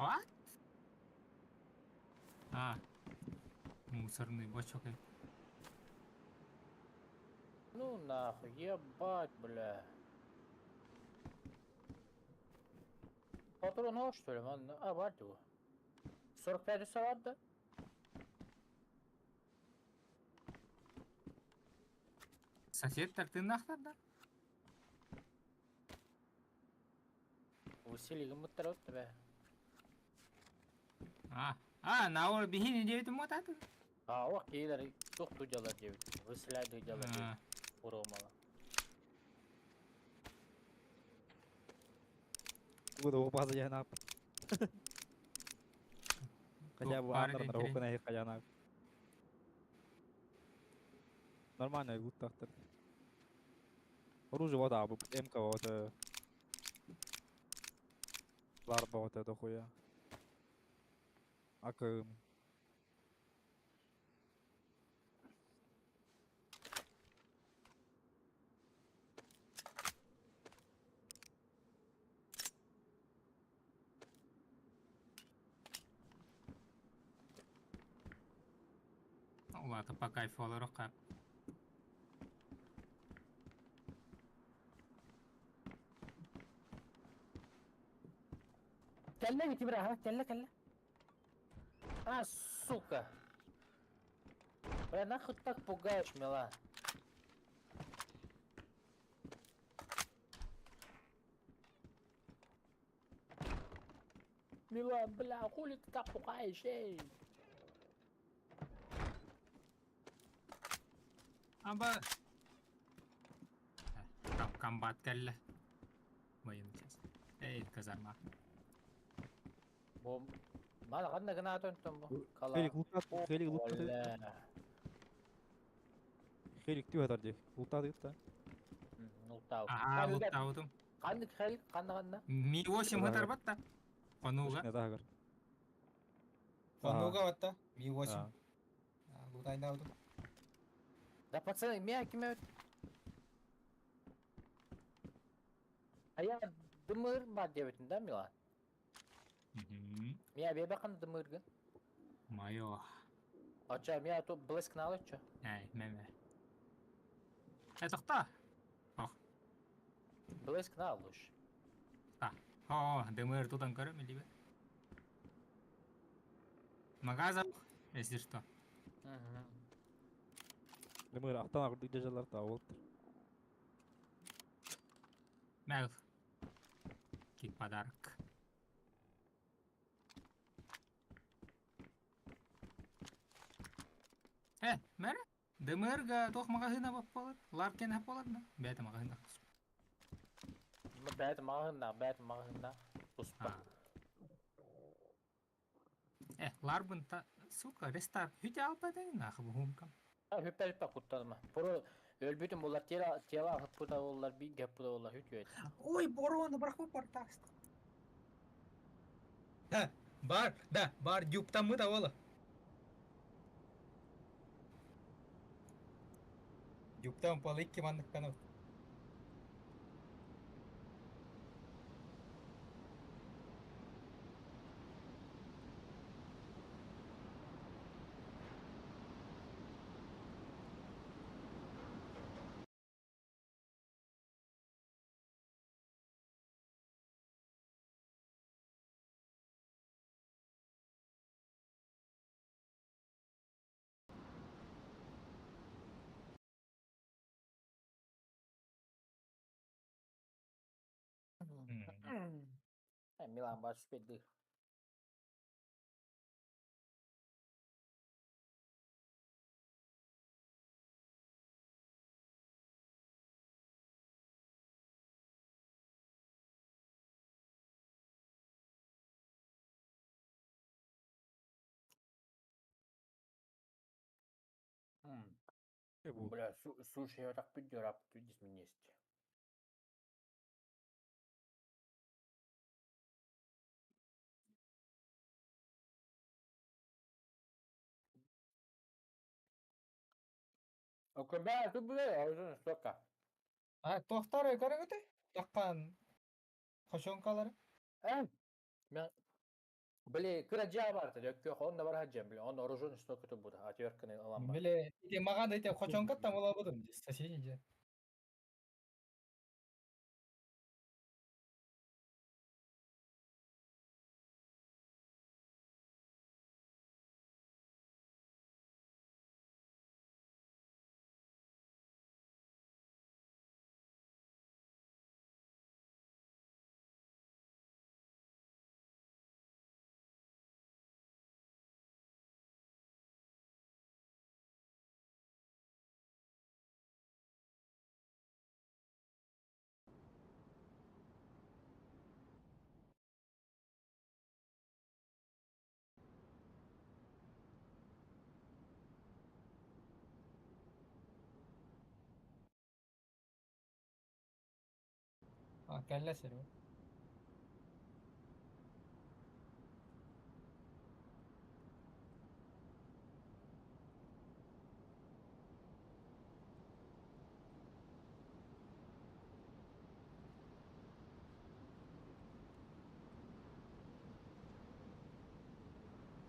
What? А. Мусорный бачок. Ну нахуй, ебать, бля. Патрон о, что ли, man? А, бар его. 45 var да? Сосед тартыннахтар да? Усилий гымыттар өттү бе. А, а, на бихини девять мотаты. А, о, кейлер тух тудялар девять. Выселяй дялар девять. Урomала. Тугу да база яна. Хотя бы бары аннар ден рухына хаяна. Нормально луттахтар. Оружие вот а, МК вот. Ларба вот это хуя. АКМ. Ладно, по кайфу алар. Кэллэ бити бра, кэллэ кэллэ. А, сука. Бля, нахуй так пугаешь, мила? Милан, бля, хули ты так пугаешь, эй? Аба. Комбат кэллэ. Военный час. Эй, казарма. Бу Мана ханна гына төнтөн бу. Кала. Хелик лутат, хелик лутат. Бля. Хелик түү хатар дих. Лутат да. Лутау. Аа, луттаутум. Ханнык хелик ханна ханна. Ми 8 хатар батта. Конуга. Не тагыр. Конуга батта. Ми 8. Лутайдаутум. Да пацаны, мя киме. А я дымыр бар дебитин да, Милан? Мя бебе кан дымыргын. Моё. Ача, мя то блеск налыча. Эй, меме. Это кто? Блеск налыш. О, ДМР тут анкарым или Магаза, если что. Дымыр ахтан агырдык жажалар та болуптур. Мэл. Ки подарок. Э, мэр? ДМР-га тох магазина болот. Ларкен болот, да? Бәті магазина. Бәт магазина, бәт магазина. Туспа. Э, ларбын та, сука, рестарт. Хүтә алпа нахы бу хумкам. Хүппә хүппә куттанма. Про Өлбүтүм булар тело хыппыта буоллар бииргэ хыппыта буоллар үтүө этэ. Ой, борону бырахпыт бартааста. Да, бар, да, бар дюптаммыт ауала. Дюптан пал икки манныктан. Милан бар сүпэдди. Бу. Бля, суши я так пидерап, видишь, мне есть. Окей, тут бля, уже столько. А, тохтар көрөҥүтүй? Таххан хошонкалары. Э, мен Били, кыра дьаа бар, өккө онно бар хаджам, били, онно оружие столько тут будет, отвертканы ылан бар. Били, ити маган ити хочонкаттан була будум соседний же. А, кэллэ сири.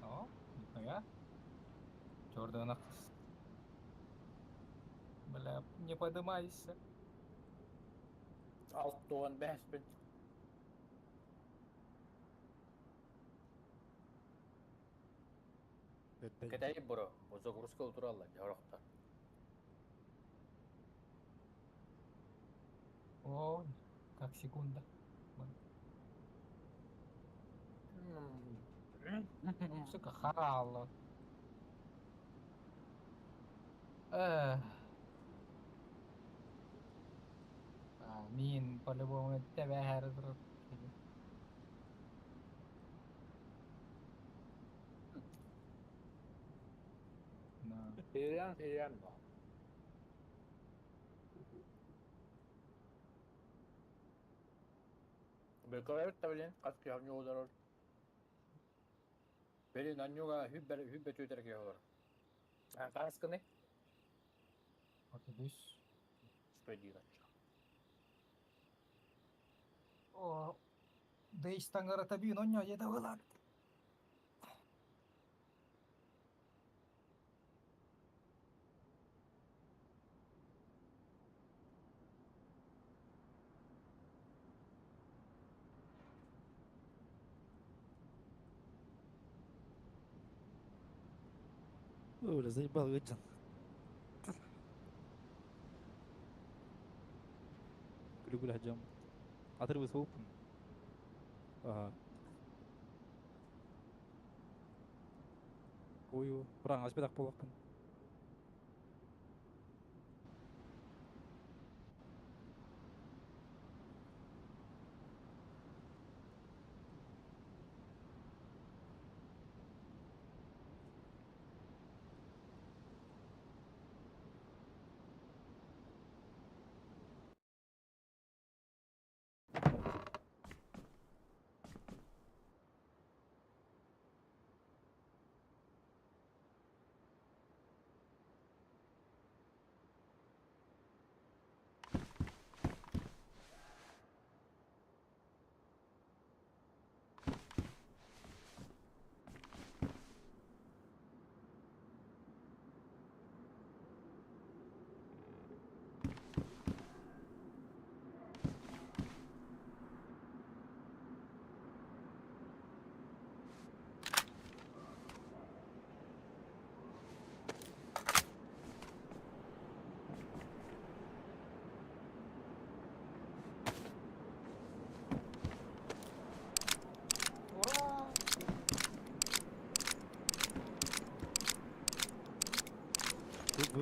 О, нихуя. Чёрдана. Бля, не подымайся. Алт туон бэспин. Кэтэй буро, бу загрузка туралла, жарохта. О, как секунда. Сука, харалла. Эх. А, мин по-любому тебя хердр. На. Ирян, ирян, но. Бекарет блин, как я в него ударил. Бери на него хүббер хүббе түтерге олар. А каскыны? Вот идешь. Спедирача. О, Дейс таңара табин, оньо, еда вылар. Ой, бля, заебал Виджан. Күлі хаджам. Атырбы соғыппын. Ага. Ою, бірақ аспедақ болақпын.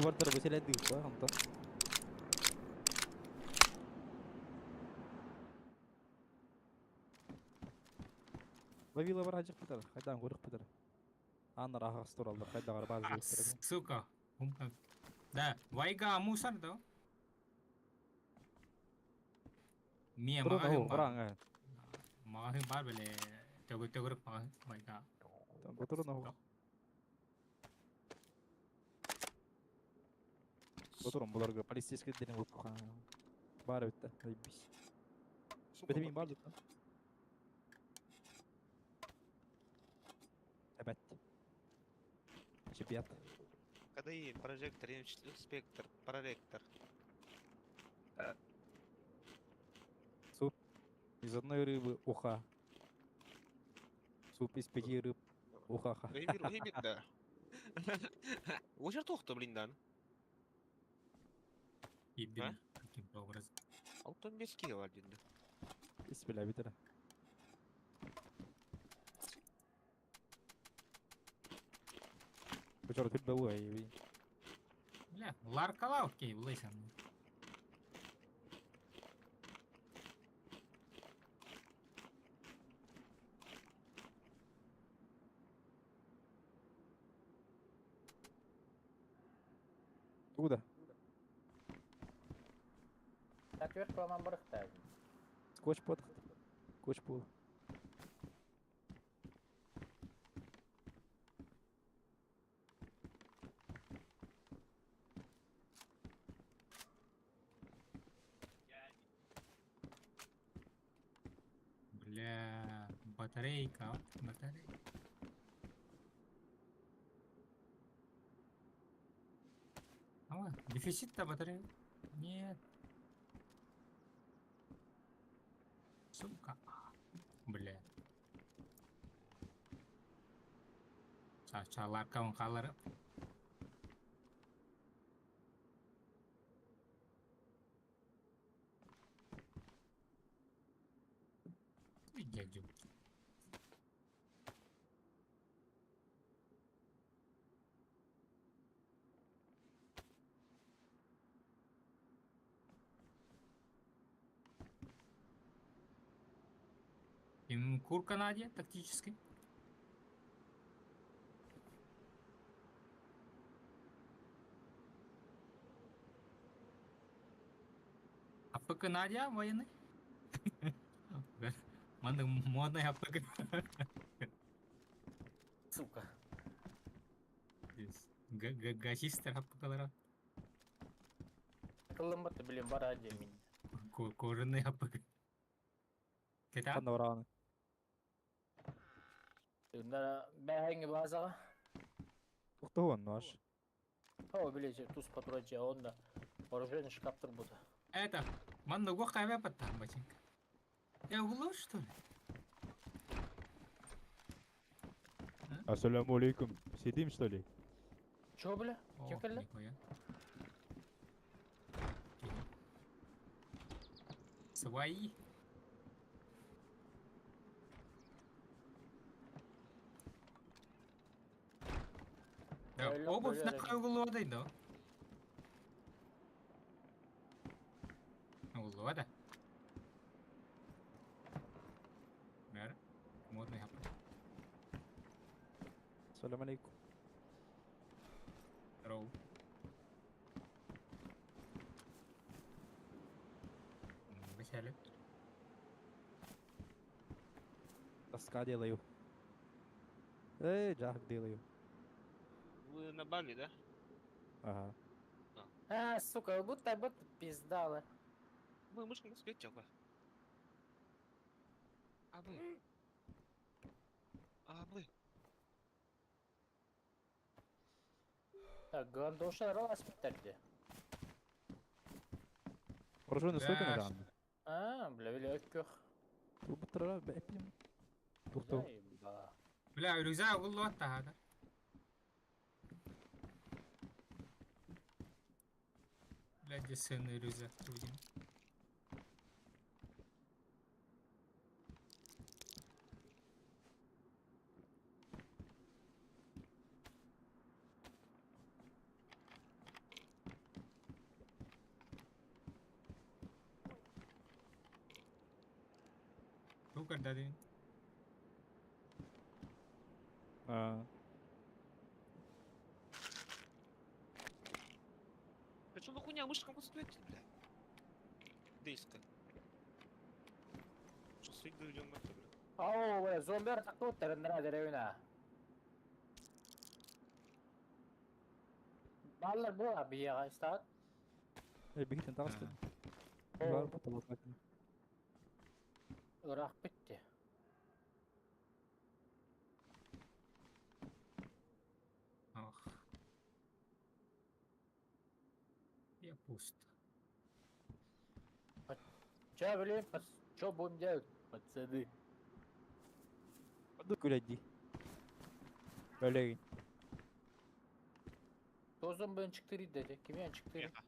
Выбордары бу сэлэддик ба онтон. Вавила бар хажык бытар, хайдан көрүк бытар. Аннар ахас тураллар, хайдагар базы А, быттар. сука. Умка. Да, вайга мусор да. Мия Турун магазин оу, бар. бараң. Магазин бар беле. Төгө төгөрүк магазин вайга. Турун оу. Турун буларга полицейский ден болуп Бар битте. Айбис. Сука, Бетемин бар битте. Evet. Чепят. КДИ, прожектор, спектр, проректор. Суп из одной рыбы уха. Суп из пяти рыб ухаха. Геймир, геймир, да. Очер тоқты, блин, дан. Кидим каким-то образом. Алтын беске бар деді. Бисмилля битер. Бучор күт бу ай. Бля, ларкала окей, булайсан. Туда. Так вверх по барахтаю. Скотч под. Скотч пул. Бля, батарейка, а, батарейка. А, дефицит-то батарея. Нет. Сука. Бля. Чаларка он қалары. Дядю. Им курка надя тактически. АПК Надя военный? Маннык модный АПК. Сука. Гасистер АПКлара. Кылымбыты, блин, бар один мин. Кожаный АПК. Кета? Ханна бараны. Үндара бәһәңге базаға. Тухтуган наш. О, блин, туз патрон же, онда вооружение шкафтыр буду. Это, манна го хайве паттан бачинка. Я углу что ли? Ассаляму алейкум. Сидим что ли? Чё, бля? О, Кем келді? нихуя. Окей. Свои. Да, Айлық обувь бөлер на углу да? Углу, да? Бәрі. Модный хапа. Ассаляму алейкум. Роу. Веселый. Тоска делаю. Эй, джах делаю. Вы на Бали, да? Ага. А, сука, будто будто пиздала. Мы мышка на свете, чё, А вы? А вы? Так, гандоша рос биттерди. Вооруженный стойка Да. на дан. А, бля, бля, өккөх. Тубтра бэпим. Тухту. Заеба. Бля, рюкзак углу да. Бля, где ценный рюкзак труден. Ту көрдөдүн. Аа. Да что за хуйня, мышка пустует, бля. Дейска. Что с игры идем бля. Ау, бля, зомбилар тахсыбыттар ынараа деревина. Бааллар буо биһиэхэ истэҕит? Э, бигитин таҕыстын. Оо, Бар потолок. Ыраахпыт дии. Ох. Я пуст. Чё, блин, чё будем делать, пацаны? Бу күлэдди. Өлегин. Тозон бен чыктыры dedi. Кимиэн чыктыры? Меха.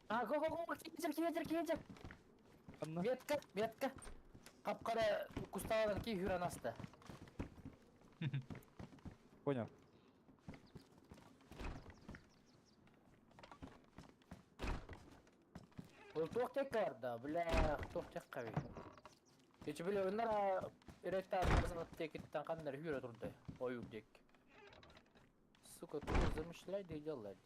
А, го, го, го, киезер, киезер, киезер. Анна. Метка, метка. Капкара кусталардан ки хүрен аста. Понял. Ол туох тек барда, бля, туох тек каби. Кече биле өннара иректа арзан текиттен каннар хүрө турду. Ойур дек. Сука, тут замышляй да делай.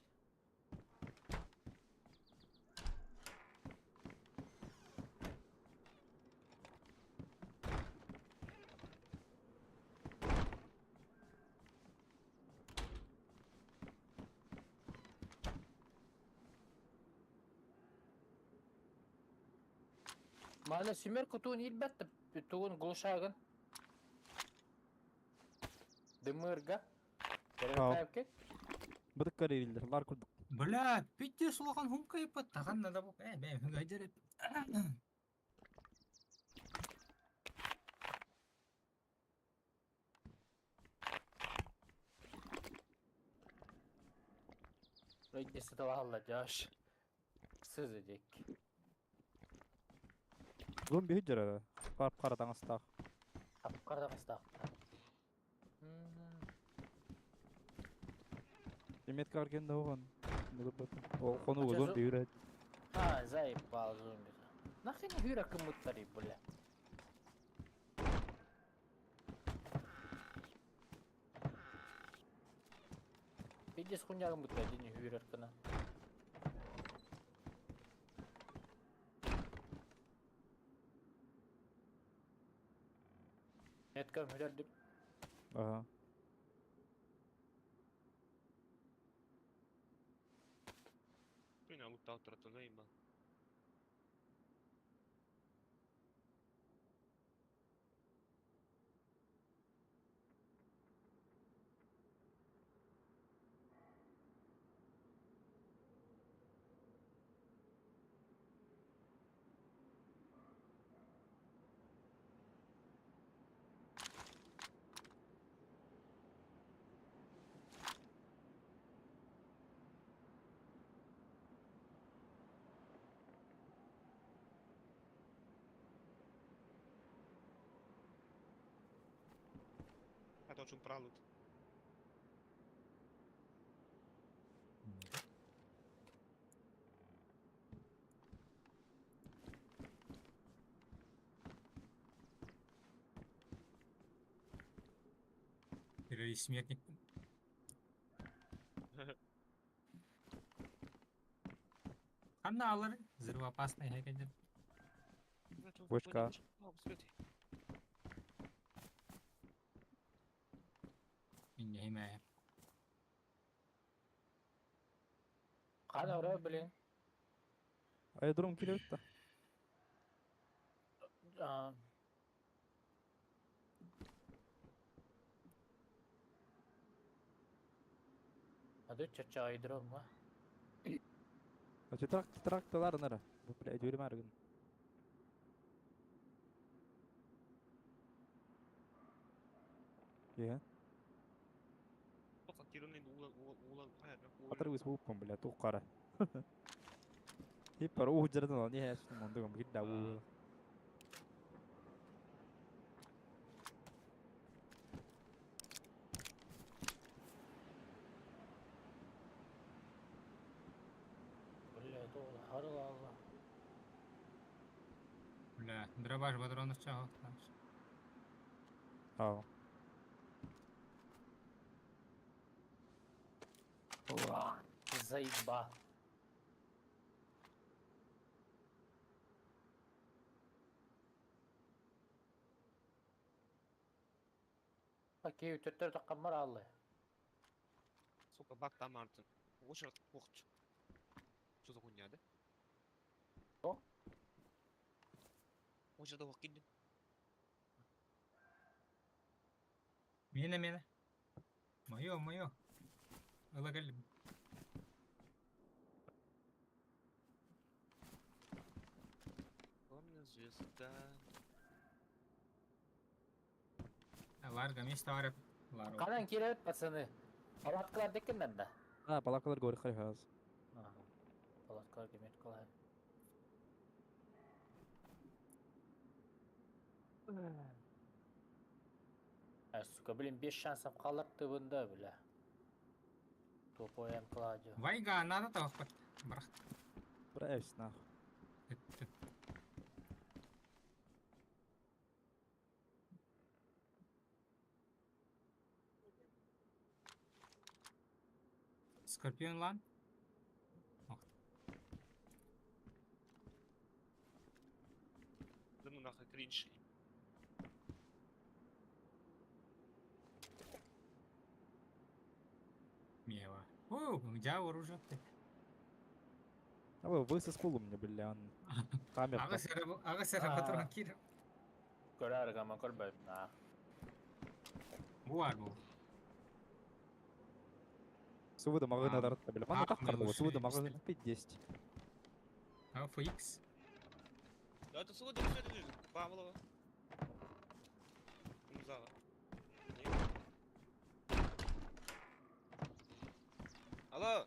Мана сүмер кутуун илбетте тугун глушагын. Дымырга. Ау. Терепке. Бытык карелдер, лар курдук. Бля, пиздец улахан хумка ипат. Таган надо бу. Э, бэ, гайдер. Рейдесі талалла жаш. Сызы дек. Зомби хүджер. Карп кара таңыстак. Апкарда кыстак. Метка арген да огон. Ол кону А чё зомби үрөт. А, заебал зомби. Нахрен хүрэ кымыттары, бля. Пиздец хуйня кымыттары, дени хүрэ кына. Метка хүрэ деп. Ага. Хуйня, лутал, трата, заебал. Это очень пралут. Террорист смертник. Ханна алар. Взрывоопасный хекендер. Бочка. Инне химэ. Кана ура, блин. Аэродром килет да. А, Ады чача айдырым, а? А трак тракталар нара. Бу бля дөрүм аргын. Е. Атыр үс бууппун бля тук кара. Хиппар уу жерден ал не яшын мондугум бир да уу. Бля, это ол харыл алла. Бля, дробаш патронов чаҕылтаах. Аа. Заеба. Окей, төттөр таққаммар аллы. Сука, бак там артын. Очередь кухт. Что за хуйня, да? О? Очередь кидин. Миэнэ, миэнэ. Мое, мое. Ыла кэллим. Помню звезда. Ларга мисс товарищ. Лару. Канан киребит, пацаны. Палаткалар деккеннер да. А, палаткалар говорит хас. Палаткалар кемет калай. Ай, сука, блин, без шансов қалыртты бында, бля. Тупой М кладю. Вайга, надо того Брах. Брось нахуй. Скорпион лан? Да ну нахуй кринж. Мева. О, где оружие? А вы высос у меня, бля, он. Хаммер. Ага, сэр, патрон кир. Көрөр гама көрбөйм на. Буар бу. Сувыда магына даратта, бля. Мана так карды, сувыда магына 5-10. А, FX. Да это сувыда все это Павлова. Зала. Алло.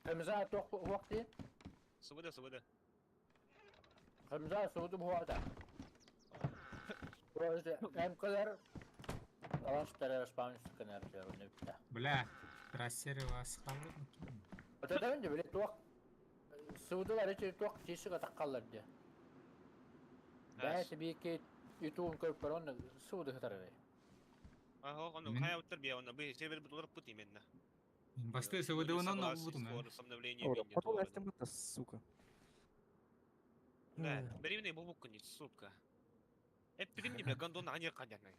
Хемза тоқ вақти? Сувыда, сувыда. Хемза суду буата. Просто МКлар Алаш тараш память сканер не битте. Бля, трассеры вас қалды. Вот это önce бile тоқ Суудулар içi тоқ тишик атаққалар де. Бәйті бейке ютубын көріп бар, оны суды хытар Ага, он хайа уттар бия, он бы сервер бутылар пут именно. Басты СВД он на буту. С обновлением. Сука. Да, беременный бубук не, сука. Это перемни, бля, гондон, а не кадяна.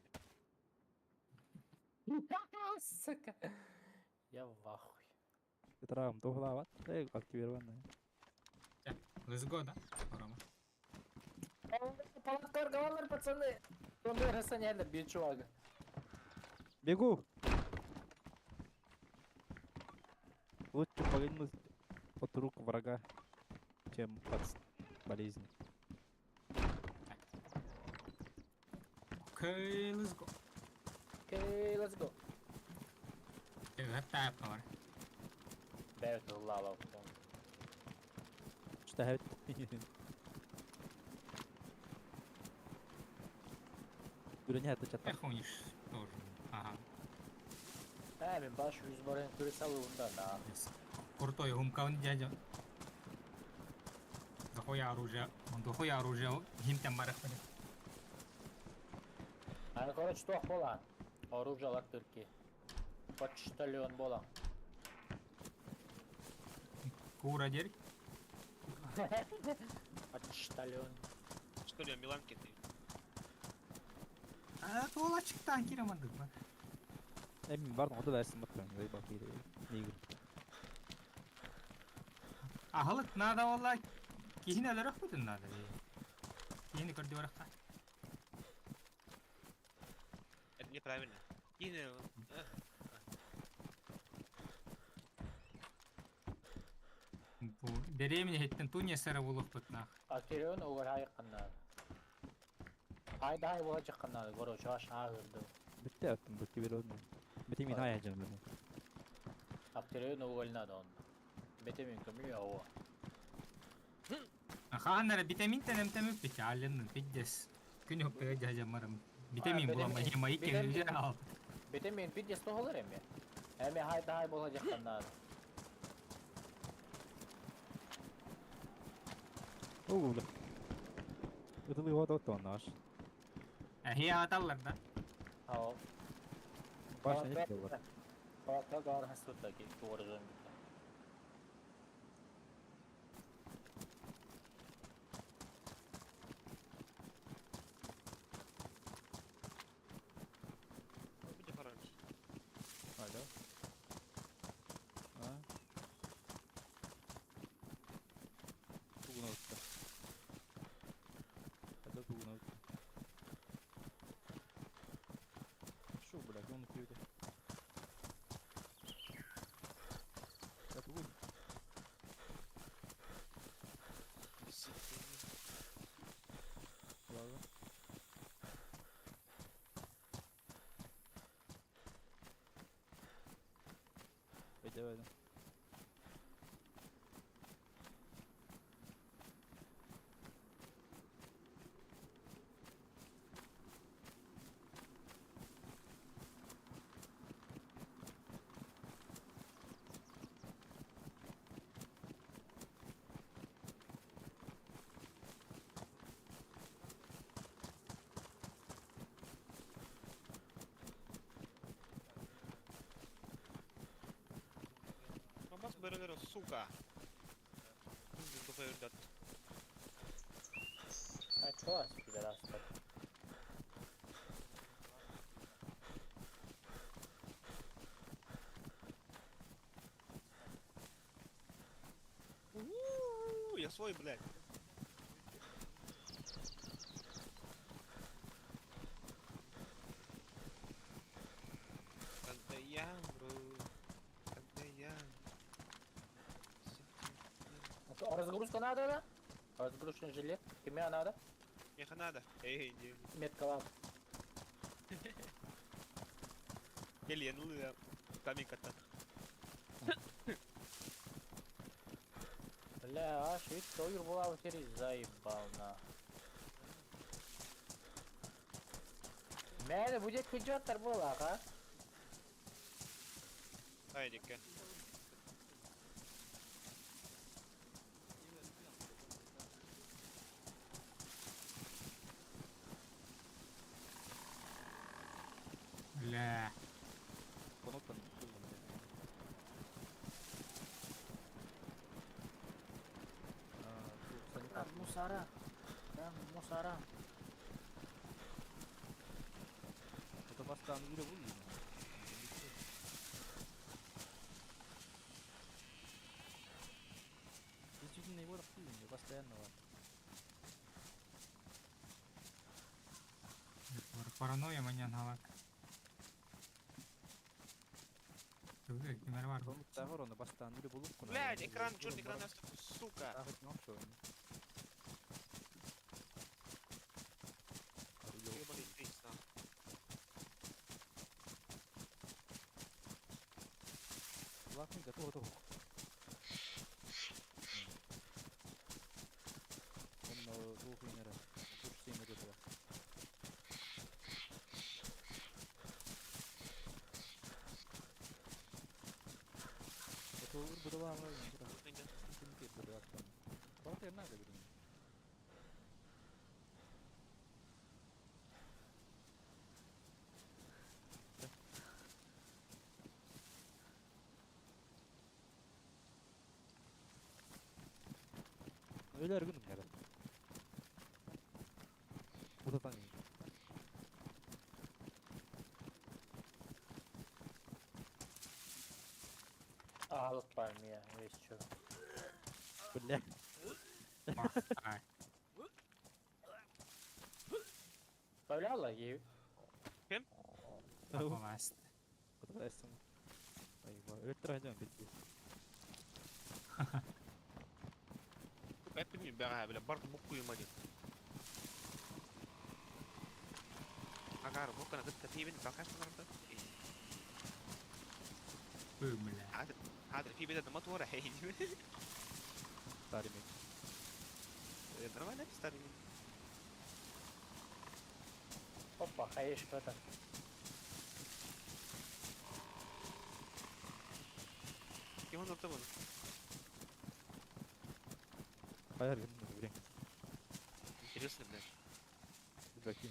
Сука. Я в ахуе. Травм, тухлават, активированная. Let's go, да? Рома. Палаткар галалар, пацаны. Онда расанялар bir чувак. Бегу! Лучше погибнуть от рук врага, чем от болезни. Okay, let's go. Okay, let's go. Это бар. Бәйт лава. Что это? Дүрня это чата. Эх, уничтожен. Ага. Ә, мен баш жүз барын көре салуында да. Крутой гумкаун дядя. Дохуя оружие. Он дохуя оружие. Хим там барах. Аны короче тоқ бола. Оружиялар түрки. Почтальон бола. Кура дерь. Почтальон. Что ли, Миланки ты? А, туолачыктан киремандык ба. Эми бардын ода дайсын баттан. Бак игр. Ахалык надо валла. Кихин әлерек бүтүн надо. Кихини көрдү баракка. Это неправильно. Кихини... Бу беремене хеттен туния сара булук бут нах. Актерион угар хайққаннар. Хайда хай була чыққаннар. Короче, аш ағырды. Битте аттым бу активированный. Бите мин ая жан бу. Актерион угалнады он. Бетемин көмү ауа. Ханнара витамин тенем бит алленнын пиддес. Күн өппеге жажамарым. Витамин була витамин- ма иккен витамин- ал. Бетемин пиддес тоғылар эми. Эми хай-да хай буола дьахтаннаан. Оо, бля. Ытылыы вот вот наш. Эһи ааталлар да. Ау. Башня не было. Палатка гар хастута ки туоржын. Где пораньше? Алло. А? Тугуна утта. Это тугуна утта. Шо, блядь, он кривда. Это вы. Ладно. Пойди, давай. Мамас бәрелері, сука. Духай үрдәт. Айтпас, пидорастар. У-у-у, Я свой, блядь. Когда я умру, когда я... Разгрузка надо, да? Разгрузочный жилет. Тебе надо? Меха надо. Эй, не. Метка вам. Келен, ну Камень кота. Бля, аж ведь тойр була теперь заебал на. Мэне будет хиджоттар була, а? Айдика. Бля. Конопан. Там мусора. Там мусора. Это бастан или вы? Действительно его активнее, постоянного. Паранойя маньян галак. Тугы, кимер бар. Тагор бастан или булук. Блядь, экран, черный экран, сука. Ебаный фейс, нахуй. Лахны готов, готов. Он двух линера. Двух семь готово. Это будова, Öyle ergünüm yani. Bu da tanıyım. Агалык бар мия, весь чё. Бля. Ай. Добавляла ей? Попалась. Подавайся. Өлтір пиздец. Сука, это мне бага, бля, барт букку им один. Агар, букка на кытта фибин, бакаш на Бу, бля. هذا هذا في بدأ мотора, хей. Старый меч. Нормально старый меч. Опа, хаешка это. Оһон орто буолу. Хайар гынна билин. Интересно, блядь. Билбэккин.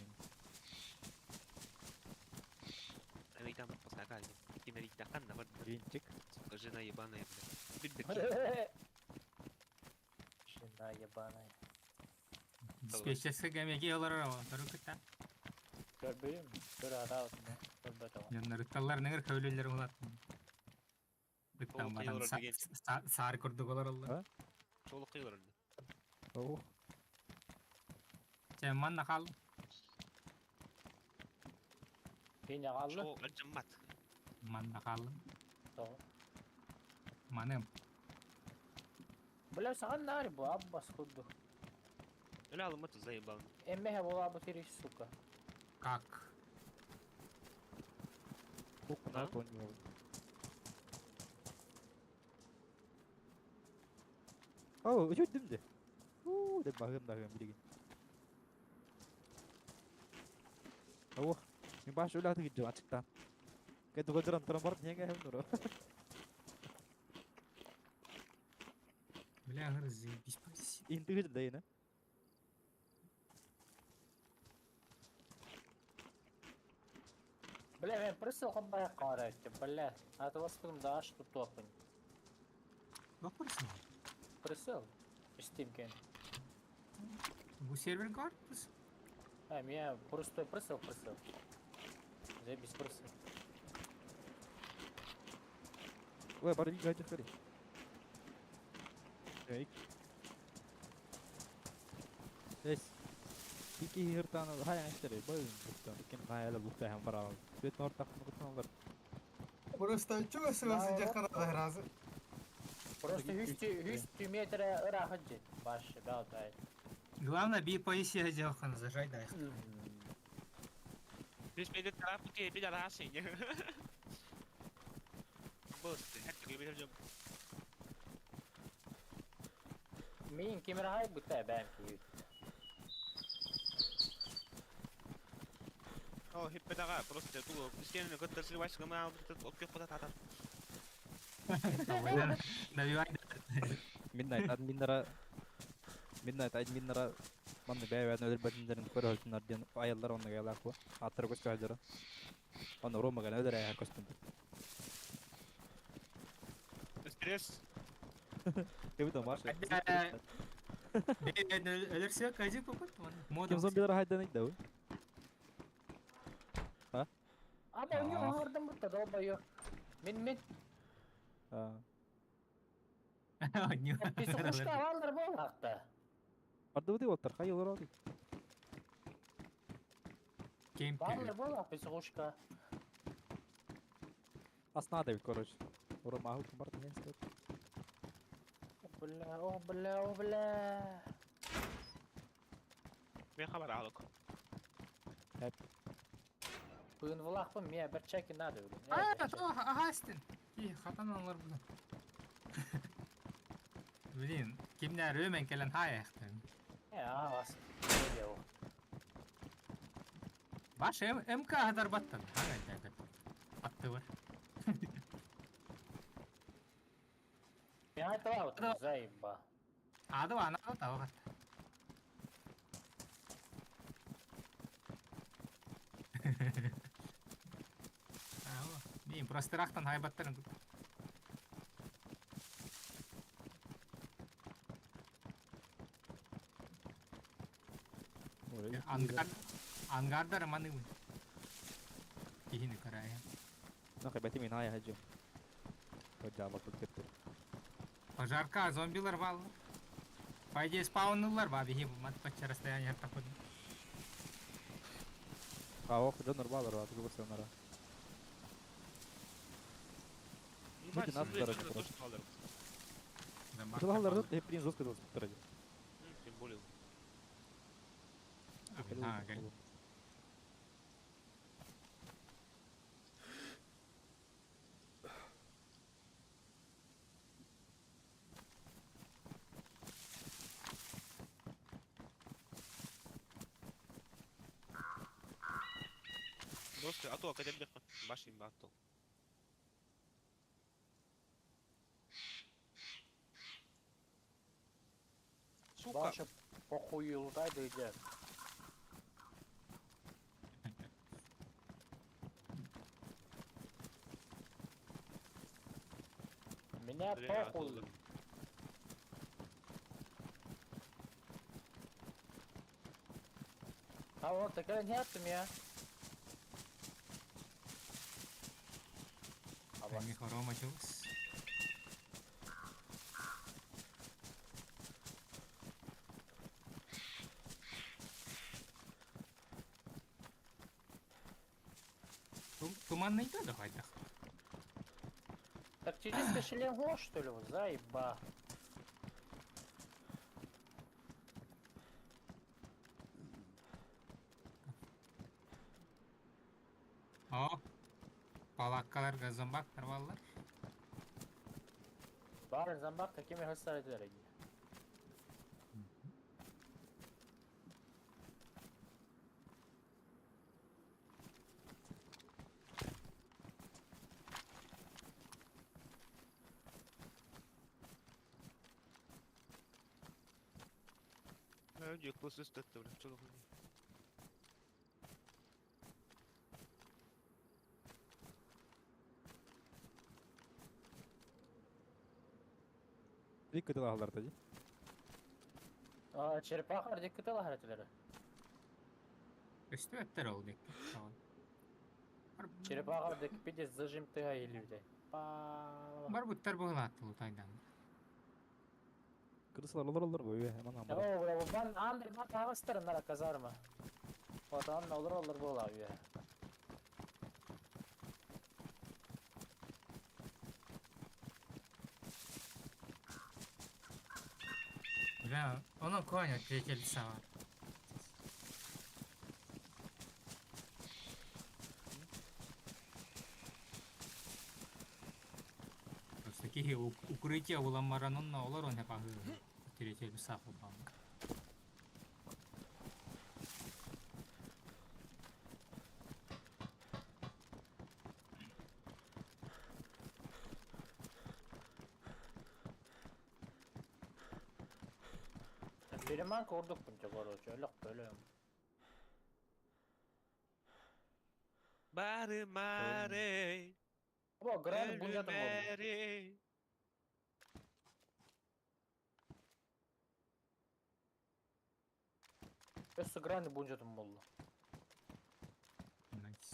Американ посака. Американ на Винтик. Сука, жена ебаная, блядь. Билбэккин. Жена ебаная. Диспетчерскэй кэмиэки олорор оҕолору кытта. Көрбүтүм, көр араабытым, көрбөтөҕүм. Дьоннорутталлар нагыр көбүлүллэр улааттым. Ыттан баран саар курдук олороллор. А? Чолук кыйылар өлдү. Оо. Чэ манна хаал. Кини хаалла? Чоо альдьаммат. Манна хааллым. Тоҕо? Маным. Бля, саҥа наар бу аббас курдук. Өлө алыммат заебал. Эммэһэ буолаабыт ириш, сука. Как? Кукна понял. Оо, үчүдүм де. Уу, деп баһыам баһыам билигин. Оо, мин баш өлө аты киджо ачыктаан. Кэ дугадыран туран барып неңе хем нура. Бля, аңыр заебись позиция. Интигит да Бля, мен прысыл хомбай карайты, бля. А то вас да аш тут топын. Вопрос. Прысыл. Steam кен. Бу сервер гард? А, меня просто прысыл, прысыл. Заебись прысыл. Ой, бар бик гайдыр кери. Эй. Эс. Ики хиртан хай аштары, бай буктан. Икин хайала букта хам бара. Бет нор так мукутан Просто чего сразу дьахтар разы. Просто 100 метра ыраахыт баш, баалтай. Главное, би позиция делхан зажать дай. Бис бейде тарап ки би арасы. Бос, хәтта би жом. Мин кемер хай бутта бәм ки. О, хиппедага просто ту кискен көттөрсү баш гыма оккө куда тата. Добивай. Midnight админнара Midnight админнара манна бэйбээн өлөр бэтиннэрин көрө диэн айаллар онно галаах бу. Аттар көс көһөлдөрө. Онно Рома гана өлөр аяха көстүм. Стресс. Кебит марш. Өлөрсө кажы попот. Ким зомбилар хайдан идде бу? Ама у него гордым бутта долбоёб. Мин мин. А. Писухушка алдар болакта. Арды бу оттар хай олор алды. Кемпер. Балдар болак писухушка. Аснада бит короче. Рома аху бар деген стоит. Бля, о бля, о бля. Мен хабар алдык. Бүгін влақпын, мен бір чеки надо бүгін. А, то агастин. Ки хатан алар буну. Блин, кимнер өмен келен хаяқтын. Э, ағас. Баш МК хадар баттан. Хага Атты бар. Мен айтып алдым, заеба. Ады ана тават. Мен просто рахтан хайбаттарын. Ангар ангардар маны. Кихини карая. Нахай бәти мин хай хаҗу. Ходжа бак кеттер. Пожарка зомбилар бал. По идее спаунылар ба бихи мат пача расстояние такой. А ох, донор балар аты көбөсө нара. Люди нас дорога просто. Балар да блин жестко доради. Тем более. А, Просто а то академия башим ба то. Сука! Баша похуй лутай да иди. Меня Бля, похуй. оттуда. А вот такая нет у меня. Аба. Михарома чугас. Туманный да хайдах? Тактический шлем го, что ли? Заеба. О, палаккаларга зомбактар баллар. Баар зомбак такими хастар этилэр. Önce klasör etti bile. Çok iyi. Dikkat edin ahlar дии. А, черепаха диккетел этилэр. Өстүбэттэр ол дикки. Черепаха дик пиздец зажим тыга или Па. Бар буттар буһулааттылы тайдан. Кырысылар олар олар бу үө манан бар. О, бля, бан Андрей бан тагыстыр нара казарма. Потом олар олар була үе. Бля, онон коня третья сава. Просто киһи укрытие уламаранонна олар он хапахы. Третья сава бам. Береман көрдүк бунча короче, өлөк бөлөм. Бары маре. Бо гран бунжатым болду. Маре. Өссө гран бунжатым болду. Найс.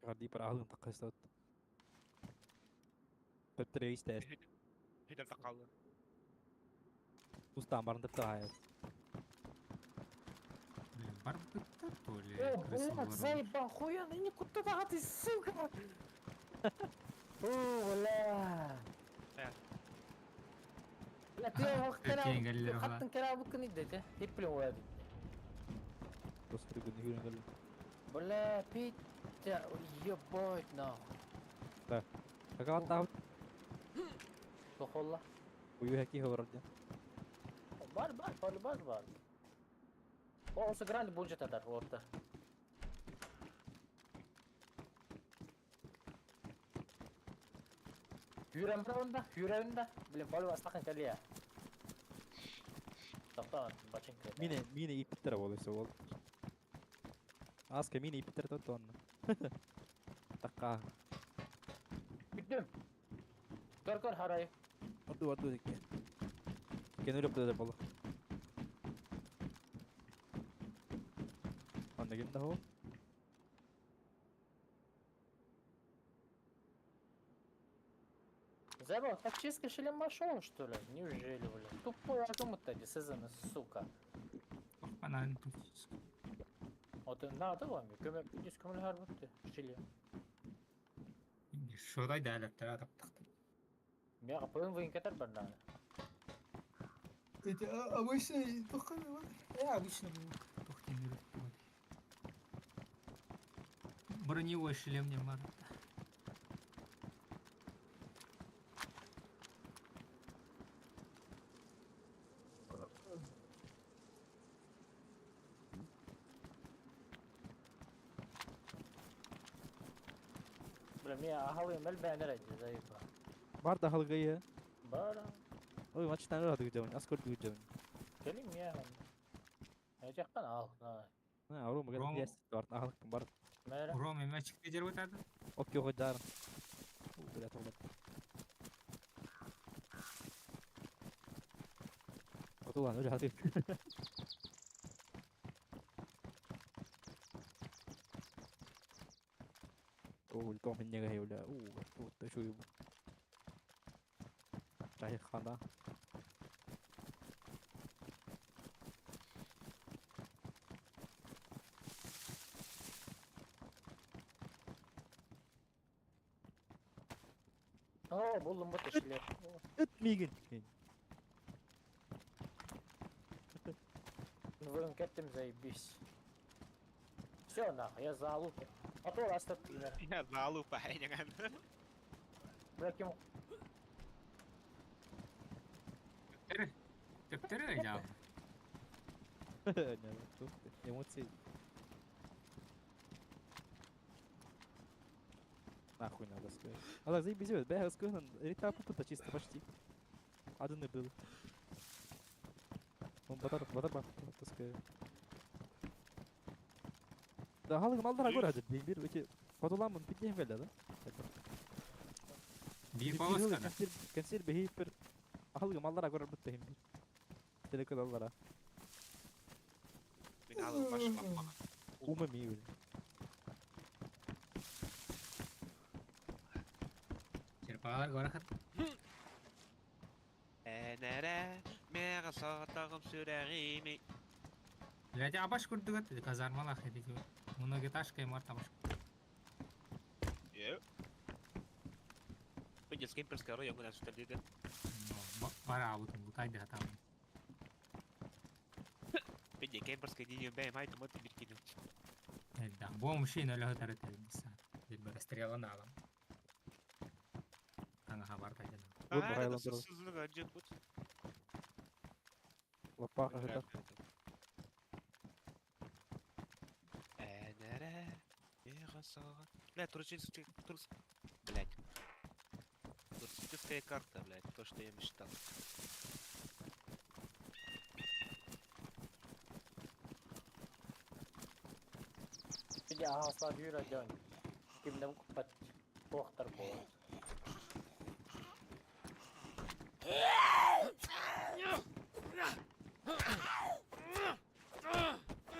Гарди пар ахлын таккастат. Төттөрө истээс. Хидер такалды. Устан барын тыпта хайас. Бля, бар буттар то ли О, крысалар. блядь, заебал, хуя, ну никуда да ты, сука! О, бля. Бля, ты Өткен кэллер ола. хаттын кера букын иде, те. Хиплин ояды. Достор күнү хүрүн кэлли. Бля, Петя, ебать нахуй. Какаат Тохолла. ую хаки ховорор дия. Бар, бар, бар, бар, бар. О, осы гранд бунжатадар орта. Юрем правында, юрем Блин, полюба астақын кәлия. Тоқтаған, бачинка. Мине мине ипиттер болуйса бол. Аска мине ипиттер тот онна. Такка. Бүттім. Көр, көр, харай. Орду орду дикке. Кен өлөп да болу. Онна ким да хо? Забыл, тактический шлем нашел, что ли? Неужели, блин? Тупой аккаунт сезона, сука. Анан тут. Вот и надо вам, көмөр, жүз көмөр харбытты, шлем. Шодай дәләптер атаптықты. Мияға ПМВ инкетер бар надо. Это обычный только Я обычно был. Броневой шлем не мар. Бля, мен аһалыым элбээн эрэ дии, заеба. Бар да аһылгайы. Бара. Ой, мачтан ыраатык дьабын, ас көрдүк дьабын. Кэлиҥ миэхэ. Этиэххин аал. На, Рома, Рома. есть, бар, аһылыкпын бар. Мэрэ. Рома мячик дер өтеді. Окей, жар. Бля, тоғлап. Отулан, өлі хатып. О, том не гай, бля. У, тут ты чую. Чай хана. О, буллум бу тешлер. Ыт мигин. Вырын кеттим, заебись. Все, нахуй, я за лупу. А то раз так пример. Я залупа, әйнәгән. Бля, ким Төптері. Төптері жау. Эмоции. Нахуй надо сказать. А так заебись, бля, скажу, рита пупа чисто почти. Один и был. Он батар, батар бак, так сказать. Да, халык малдара көрөдү, бир эти фотоламын питнем келди да. Бир полосканы. Консер бихи бир халык малдара көрөр бутта хим бир. Телеканаллара. Мин алып баш бапмаган. Ума ми бил. Черпалар горахат. Әнәрә, мега сатагым сүрәгиме. Блядь, абаш көрдүгөт казармалах эдик. Многоэтажка март абаш. Е. Пиздец, кемперская район гына сүтәр диде. Бара абутын бутайды там. Пиздец, кемперская дине бәй май тымы бир килю. Да, бом шин өлө тарат элбиса. Бир стрела налам. Аңа хабар тайдана. Вот бахайлан турар. Сызлыга жет бут. Лапа хата. Әнәрә, мега сат. Бля, туристический турс. Блять. Туристическая карта, блядь, то, что я мечтал. Пиди ағасла бүйрі дөн. Кимден куппат тоқтар болады.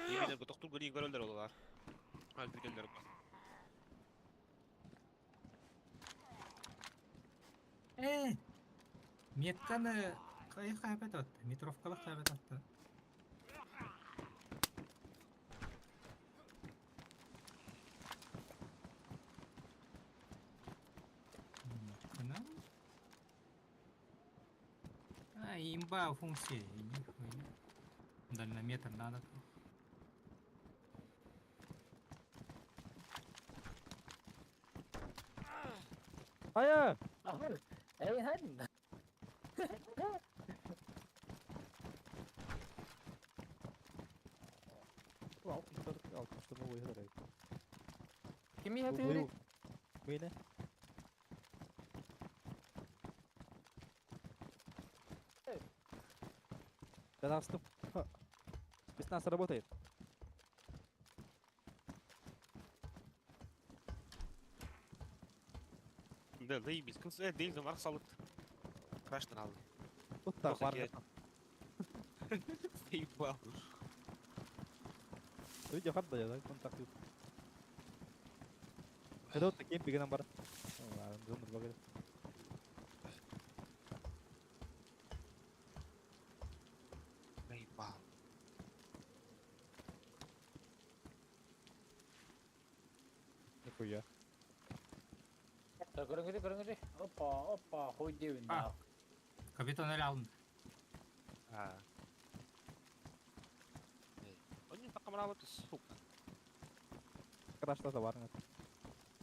Yemin ederim doktor gri görürler olar. Ha görürler bak. Э! Метканы кай кайбет атты? Метровкалык кайбет атты. Метканы? А, имба функция. Нихуя. Дальнометр надо. Ая! Эй, хән. Алтымыштан ой хыдар. Ким ятыр? Мені. Да наступ. Спецназ работает. Да, заебись. Кыз değil var salıp. Kaçtan aldı. Вот так, Просто бар. Заебал. Видео хат да, контакт. Это вот таким бигенам бар. Ладно, думаю, багы. Заебал. Нихуя. Да, көріңгіде, көріңгіде. Опа, опа, хуй деуін. А. Капитан эле алдым. А. Он не пока мрал, сука. Крашта да бар.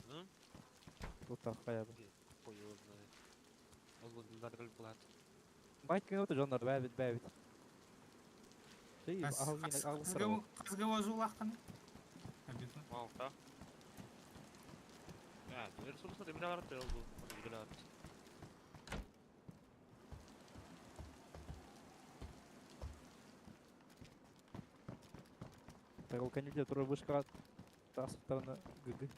Ну, Тут так хая. хуй его знает. Он был надо булат. Байт кем өтө жондар бәбит бәбит. Şey, ал мені ал сыра. Казгы возулахтан. Капитан. Малта. Так ол кэнники турар вышкаҕа тахсыбыттарына гг.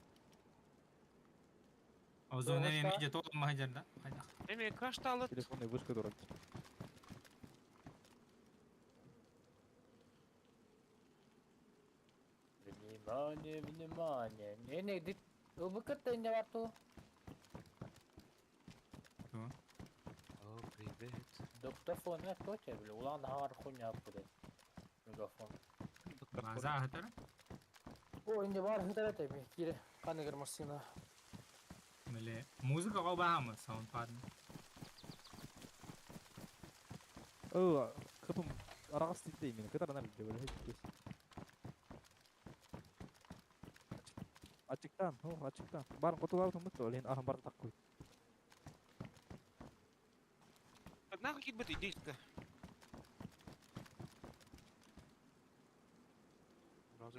Озон эми медиа толма хадьарда. Хайдах. Эми кашталыт. Телефонный вышка турар. Внимание, внимание. Не, не, дит. Ылбыкыт не бар ту. О, привет. Доктофон не то тебе, бля. Улан хар хуйня будет. Мегафон. База хатар. О, инде бар хытар это кире. Каныгыр машина. Меле музыка колбаамы саундпад. О, кытым арагас титтей мени. Кытарына билде бөлө. Ачыктан, о, ачыктан. Барын котулабытын бутты, ол ахан барын так кой. Нахуй кит иди сюда.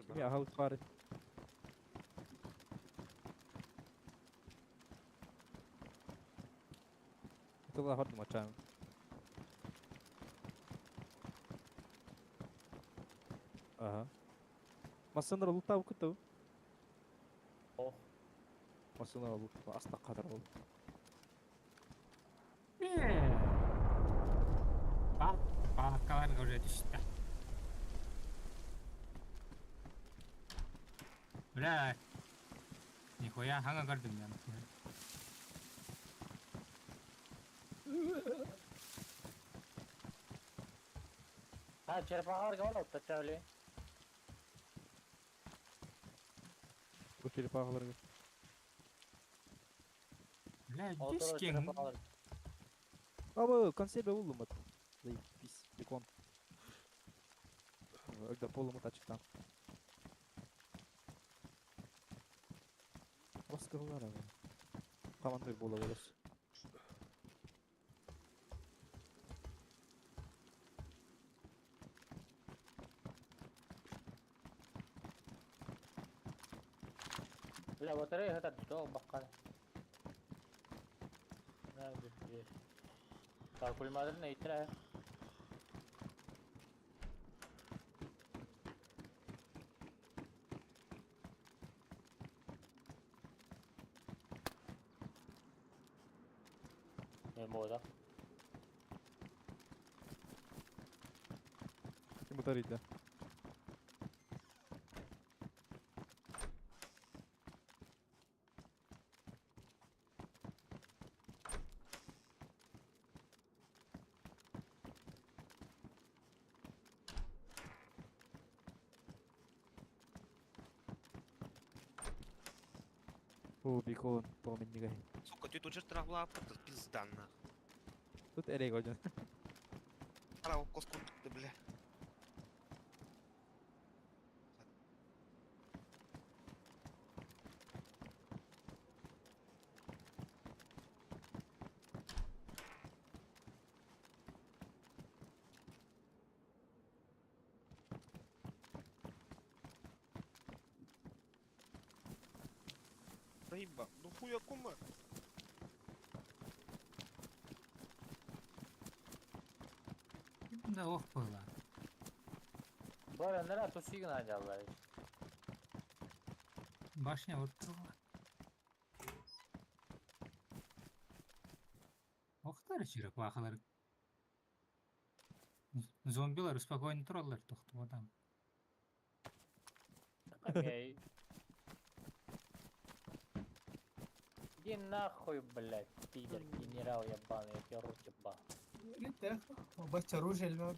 Кими ахал бары. Тыла хардым ачаан. Ага. Масындар лутап күтү. О. Масындар лутап аста кадар ол. Пап, папкаларга уже түштү. Бля. Нихуя хаңа көрдүм я. Ha, черепахалар бар отта чавли. Бу черепахаларга. Бля, Отур дискең. черепахалар. Абы консерве булдум бат. Заебись, бекон. Өгдө полумут ачыктан. Баскылар абы. Командир бола болос. Бля, батарея хытар то баккан. На, бир. Так, кульмадыр не итре. Не мода. Ким батарейда? О, бекон, томеннигай. Сука, ты тут же травла, пизда нахуй. Тут эрей годен. Право коску, ты, бля. Заеба, ну хуя кума. Да ох было. Бар, нера тусигин айдалар. Башня вот тула. Охтар черепахалар. Зомбилар спокойно тураллар тохту адам. Окей. Иди нахуй, блядь, пидор, генерал ебаный, я тебе рот ебал. Бач оружие львет.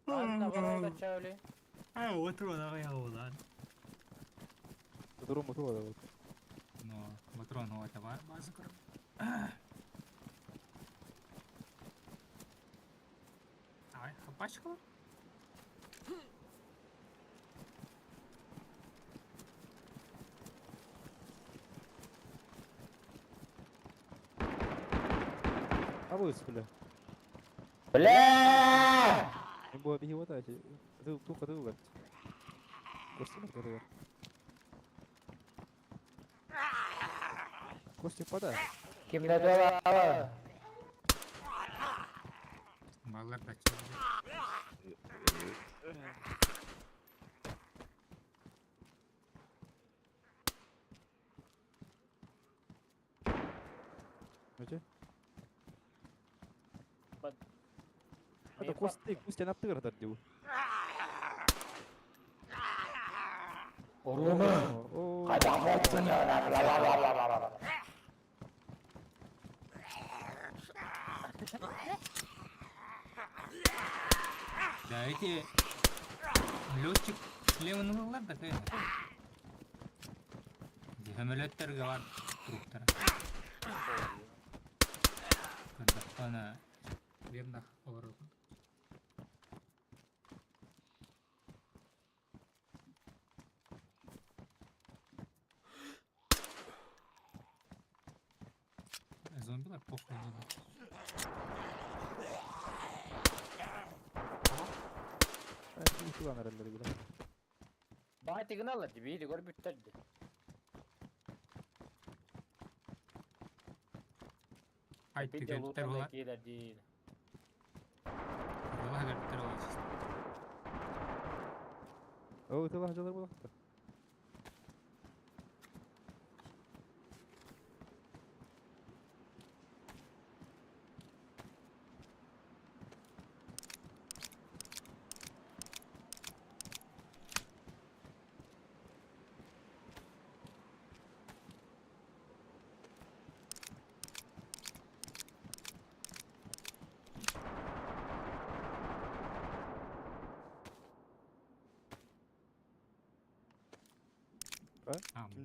Анна, ворота чавли. А, вот рона я улан. Дуру мотула да вот. Но патрон это база көр. Ай, хапачка. Абы бля. Бля! Им было беги вот эти. Ты туха ты угад. Костюм который. Костик пода. Кимде дуо? Баллар да чугас. Өтө. Это Костик, Костя наптыгыр дии. Орума. О, Да эти летчик шлемін ылалар да кыйын. Хөмөлөттөргө бар труптара. Көрдөхпөнө верно олорор. Зомбилар похуй делают. Утулан эрэллэр билэ. Баайтыгын алар ди, бири көр бүттерди. Айтты Видео көрүптөр лутан болар. киилер ди. Алла көрүптөр болар. О, утулан жалар болакта.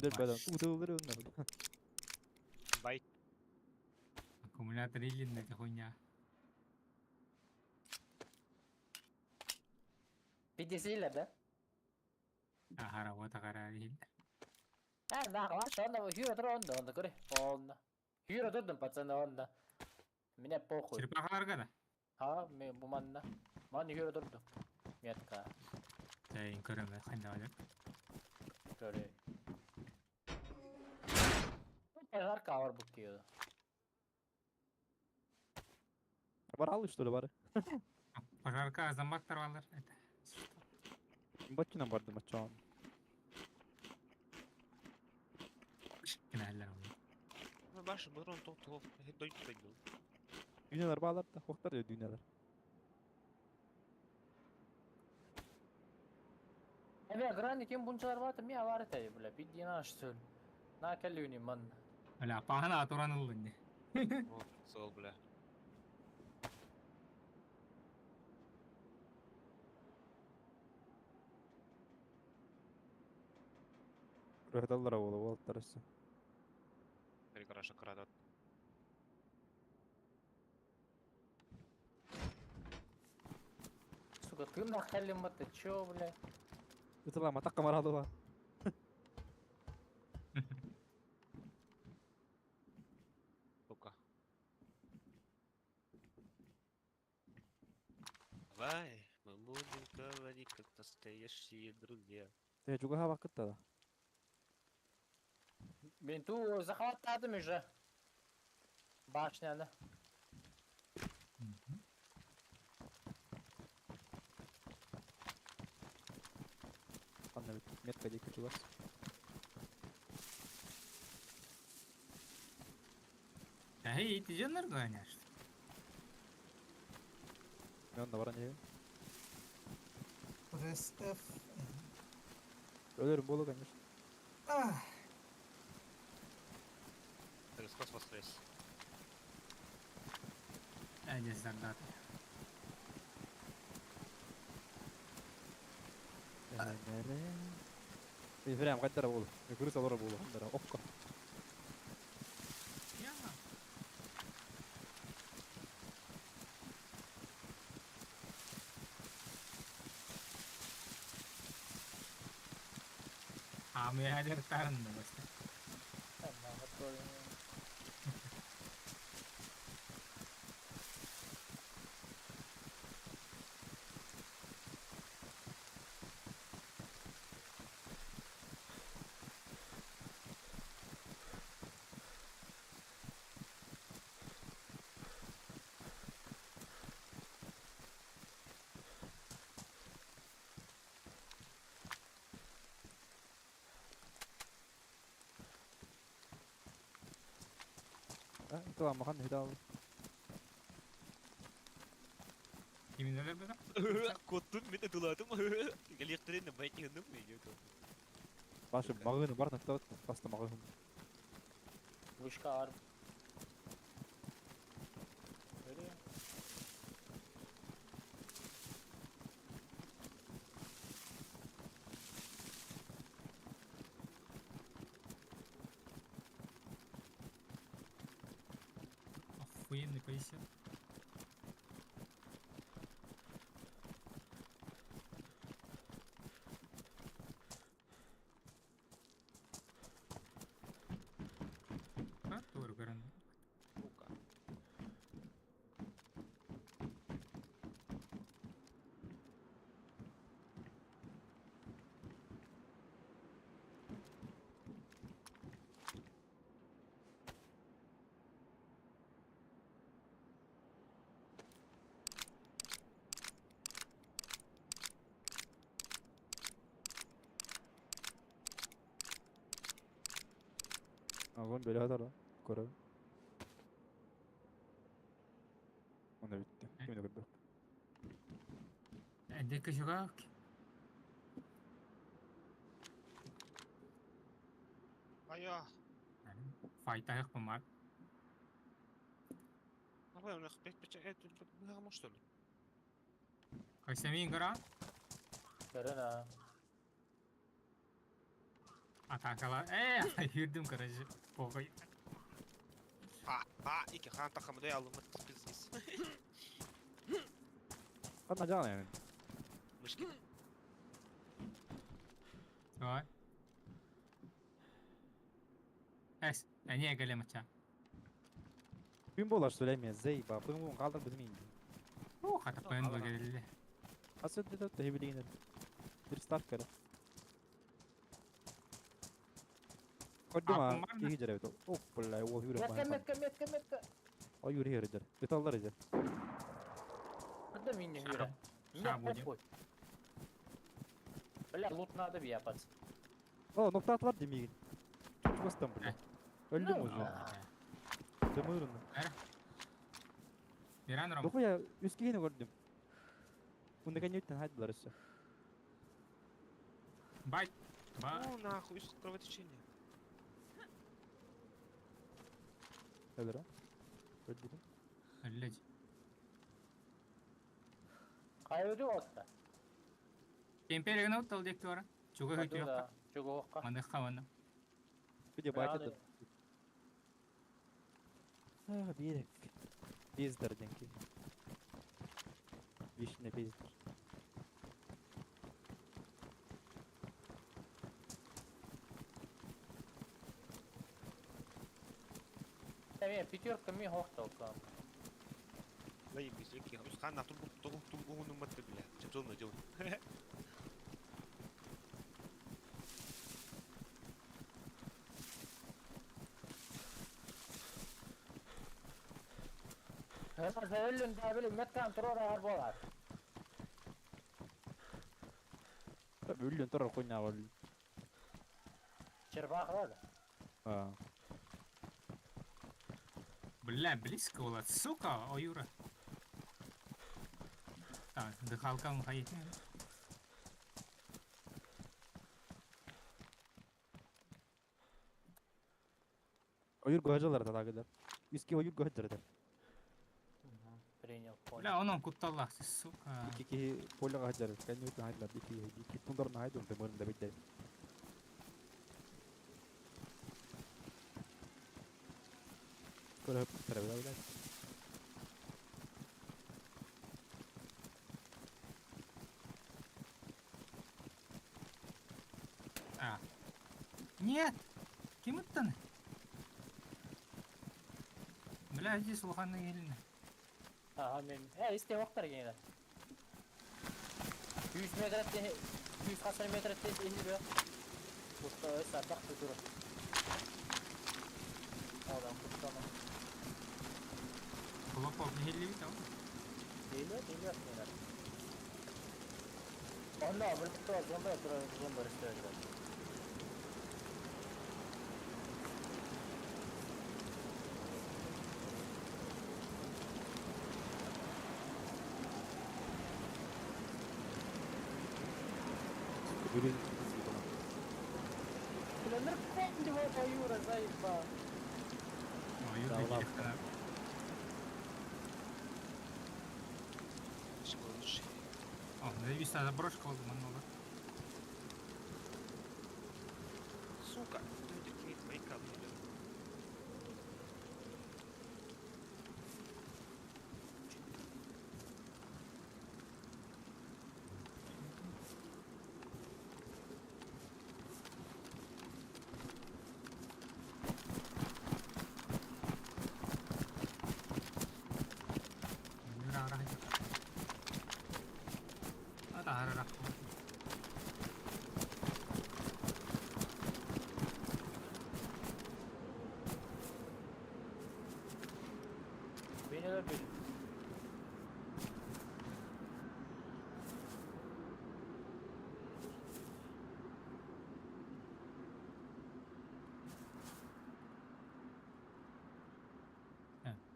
Кимдер бадан утулар өннөр. Бай. Аккумулятор илинде хуйня. Видесилер да. Ахара вот ахара ил. А, нахуй, онда хүйрө тур онда, онда көрө. Онда. Хүйрө турдум, пацаны, онда. Меня похуй. Черепахаларга да. Ha, мен бу манна. Ман хүйрө турдум. Метка. Тайын көрөмө кандай болот. Көрө. Пожарка бар бу кио. Бар ал что ли бары? Пожарка зомбактар балар. Это. Бачынан барды мачон. Киналлар ол. Баш, бұрын тоқ дойт дойт. Дүйнелер балар да, хоктар да дүйнелер. Эме грани ким бунчалар бар, ми авар та, бля, бидина что ли. На калюни ман. Бля, пахана туран ылдын. Сол, бля. Рөхталлар болу болуптар өссө. Перекраша крадат. Сука, ты нахалим это чё, бля? Утулан матакка маралы бар. Сука. Давай, мы будем говорить, как настоящие друзья. Те жуга бакытта да. Мен ту захваттадым уже. Башняны. Кандай метка дейки жугас. Да эй, ты жоннор гоняш. Мен да баран жебин. Press F. Өлөрүм болу конечно. Ах, Христос воскрес. Әже зардат. Прям кайдара болу. Крыса лора болу кайдара. Окко. Я. А мы хажар тарын да баста. Ытыламахан үһү Киминелер бөтө? Коттум мен ытылатым. Галихтерин байтигынным мен. Башы мағыны бар нақтауыт, баста мағыны. Вышка ар. Görüyor. Охуенный поясет. А, doğru görün. Сука. Oğlum böyle atar lan. Koru. Onda bitti. Kim de gördü. Эндеки жугак. Ая. Файтайық бумар. Нахуй, у них пять пять это что ли? Кайсамин гора. Görün ha. Атакала. Yürдüm короче. Похуй. А, а, iki хан takımı aldım пиздец. Qanna жаҕан yani. Мышки. Давай. Эс, не галемача. Күн болар сөйлемeye zeyba. Bunu kaldır bizim indi. Ух, ата пен келди. Asıl dedi de hebileyinler. Bir start kere. Koduma Aklım var mı? iyi jere beto. Oh billahi o yürü Metka bana. metka metka metka. O yürü yürü jere. Betallar jere. Burada mı iniyor? Шар. Нет, будем. похуй. Бля, лут надо бы ебаться. O nokta atlar demeyin. Çok bastan bile. Öldüm o zaman. Demir onu. Биран ром. Doku ya üstü yine gördüm. Bunu da newton haydilar üstü. Бай. Бай. Ну нахуй, из кровотечения. Ölür ha. Öldü. Блять. Kaybediyor hatta. Темперигін ұттал дек туара. Чуга хөтү Да, Чуга Мандыққа ванна. Bir de baytı. Ah bir. Bizdir denki. Vişne bizdir. Не, пятерка ми хохталка. Заебись, iki. Üst хан нахуй тугу тугу ну мат бля. Чемзон надел. Öldün daha böyle metkan turor ağır bolar. Öldün torar koyna var. Çırpaq var. Ha. Бля, близко было, сука, о Юра. Так, дыхалка мхай. Oyur gojalar da kadar. Üstü oyur gojalar da. Принял, понял. Бля, онон кутталлах, сука. İki ki polla hacar. Kendi ötün haydilar. İki iki tundarın haydi onu da bekler. Böyle tarafı da А. Нет! Ким ыттан? Бля, здесь улаханны келіне. Ага, мен. Исте вақтар gene. 100 метр 100 касар метр тез 50 бе. Usta öz ardaq tutur. Adam kutlama. Хлопок не келі там. Değil mi? Değil mi? Onda bir tutar zombi tur zombi istiyor. Бүрүн Бля, нырком его Юра, заебал. Ойур Да, ладно. да О, завис заброшка oldu манна. Сука! Люди кинет майка, блядь. Ара Beni öldürdü.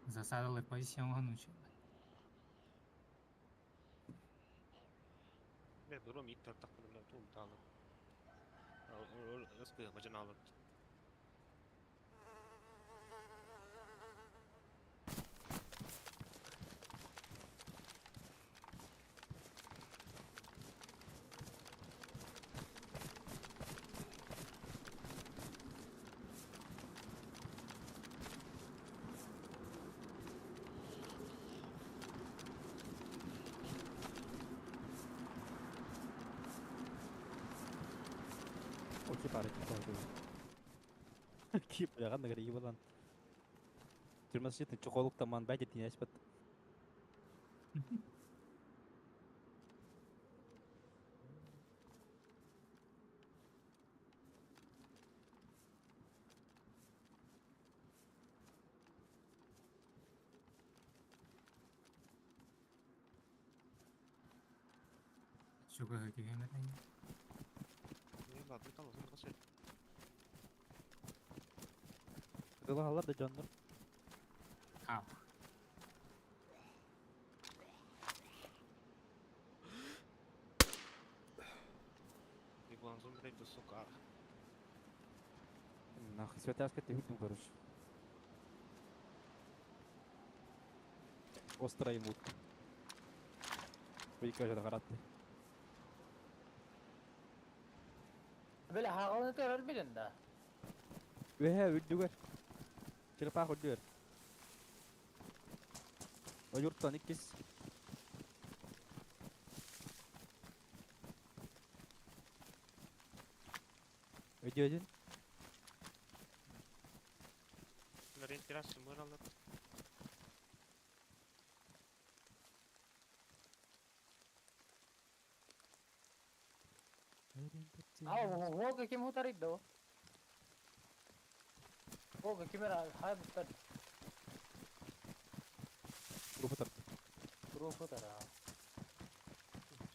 Засадалар позиция оҥоһун Бля, бюро мид тартак, бля, тум талы. Ыспы, бажан алыр. Окей, пара кип Кип, бля, ханна гары ебалан. Түрмәс жеттің чоқолық таман бәйде тине ашпат. Чуга киһи Ладно, там узун Кылы да жоннор. А. Иван зомби, сука. Нахуй, святяшка ты хүдүн короче. Острая мутка. Выйка же харатты. Бля, хағылны көрөр билин да. Үһэ үдүгэр. Черепах үдүгэр. Ойуртан иккис. Өдүөдүн. Ориентирация мыралар. А, Волга ким утарит да? Волга ким era хай буттар. Группа тарты. Группа тара.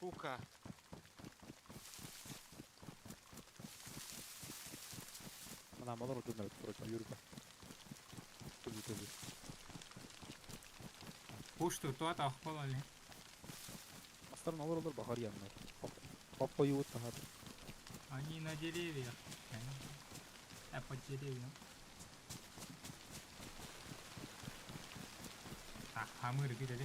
Сука. Мына малар удурна короче, юрба. Төбү төбү. Пушту туата охпололи. Астарын олар олар бахар яннар. Хоп коюут тахар. Они на деревьях. А под деревьям. А, хамыр где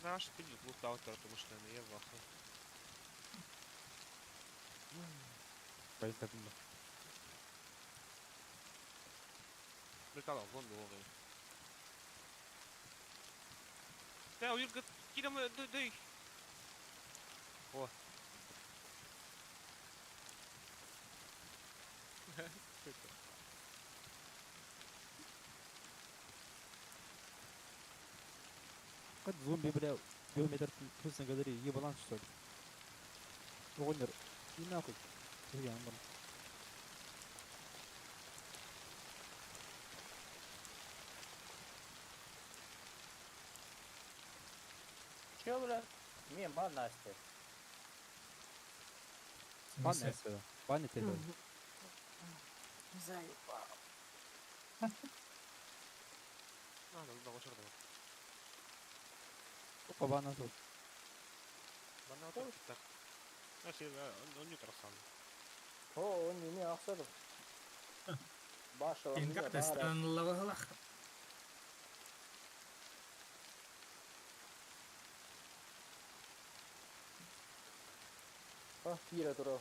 Наш ты не глупый потому что я в ахуе. Байкадым. Прикол, вон долгий. Да, уйрга, кидам, дай. О. Как зомби, бля, биометр вкусно говори, ебалан что ли? Оҕонньор, и нахуй. Уян бар. Че, бля? Мен бар Настя. В Бан смысле? эссе. Бан этилер. Заебал. Надо, надо, очердо. Опа бана тут. Бана отыр так. Значит, он не тарасан. О, он не ахсадов. Баша, он не Инга бара. тестаныллабыһылах. А, кира тура.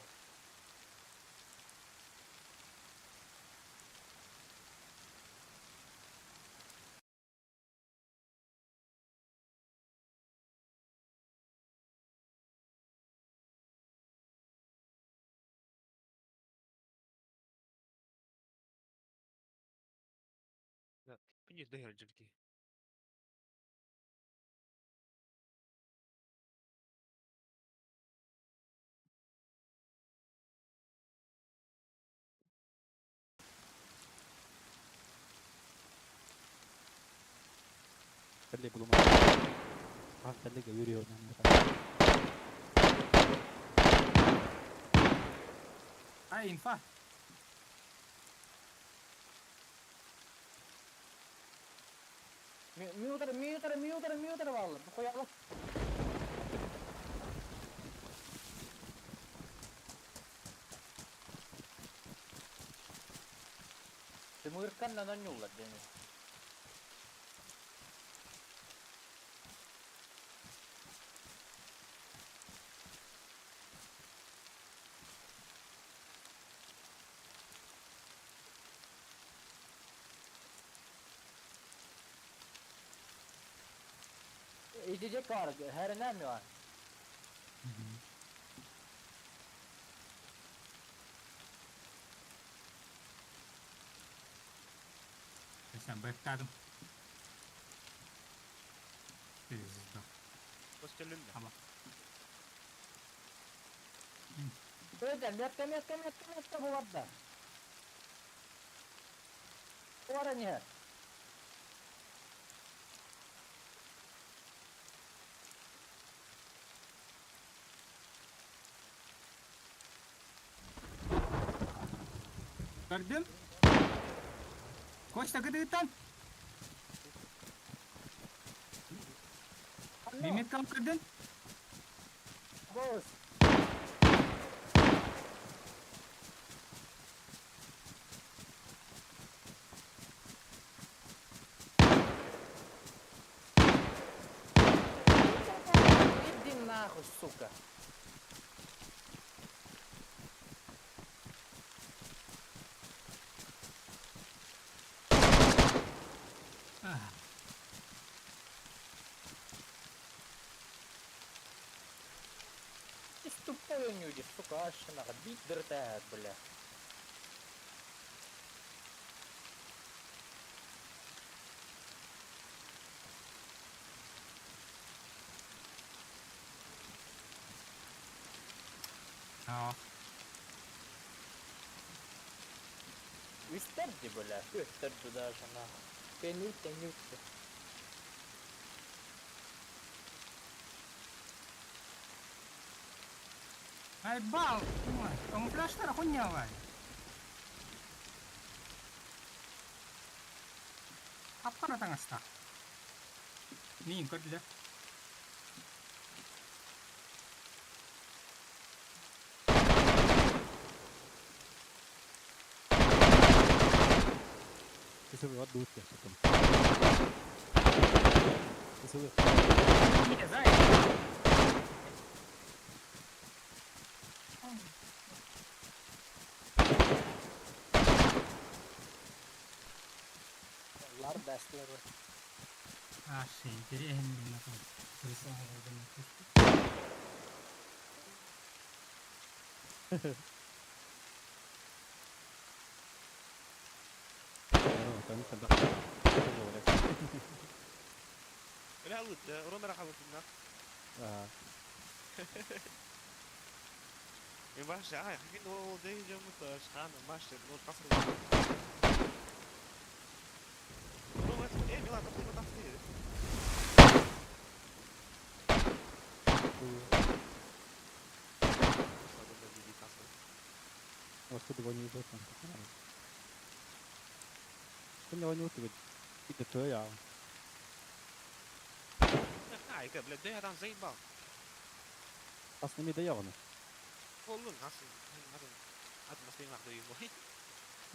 Да, пиниш дэгер джигти. Телле булма. Ah телле yürüyor. Ай, инфа. Мютер, мютер, мютер, мютер валла. Бу коялык. Тымыркан на нюлла дени. Идеде бар, хәренәм я. Sen бэктадым. Пизда. Постелюнна. Аба. Öde, mette, mette, mette, mette bu varda. Var ne? Көрдүм. Костя кыдыттан. Мehmet кам көрдүн? Boz. Иди нахуй, сука. Ах, Ты тупой люди, сука, аж нахуй. Бить дыртает, бля. Аа. Үстерди, бля. Үстерди даже нахуй. Тянуть, тянуть. Ай бал! Ой, камуфляжтар хуйня Аппара таҥаста. Миин көрдүлэр. Кысылы от дутки потом. Кысылы. Не, зай. Лар дәсләре. Аше, интересный на том. Ромер хабытына. Аа. Баш, ай, хин ол дейжем шхан, баш, ну касыр. Ну, э, Милан, ты там. Айка, блядь, да я там заебал. Aslında bir de yağını. Oğlum nasıl? Hadi. Hadi nasıl yemek duyuyor bu?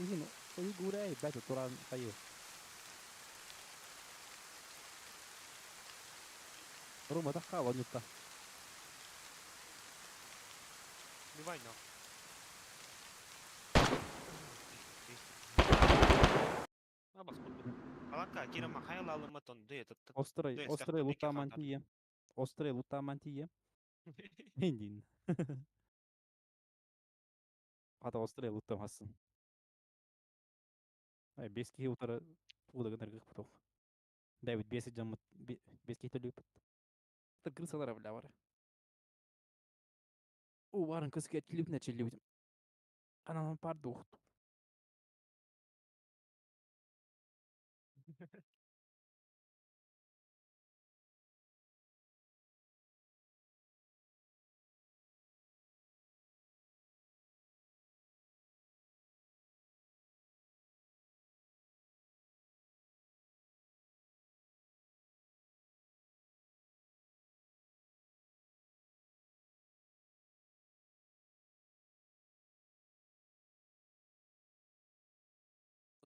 Иһин ойугурай бэт туран хайы. Рума тахха онньутта. Не война. Алака, кирама хайла алыматон, да этот. Острый, Да, острый сяхта лутаман тие. Острый лутаман тие. Индин. Ата острый лутамасын. Ай, бес киһи утары туудагын ыргых потох. Бэбит бес жаммыт бес киһи төлүппүт. Тыр крысалара бля бар. О, барын кыз кетилип нечилибит. Анан пар дух.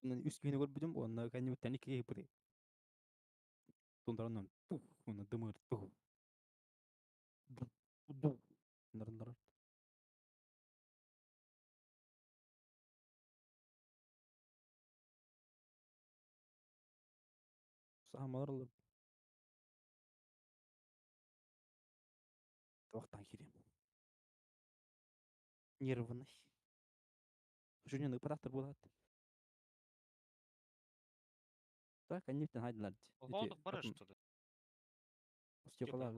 Үс киһини көрбүтүм, уонна кэннибиттэн икки киһи быты. Тундаранан тух, уонна дымыр тух. Ду. Нарын Саамалар олар. Туохтан киирим. Нервный. Жүнүн ыпатахтар буолаат. Так, кэнниттэн хайдылар. Лондон бара что ли? Стеколар.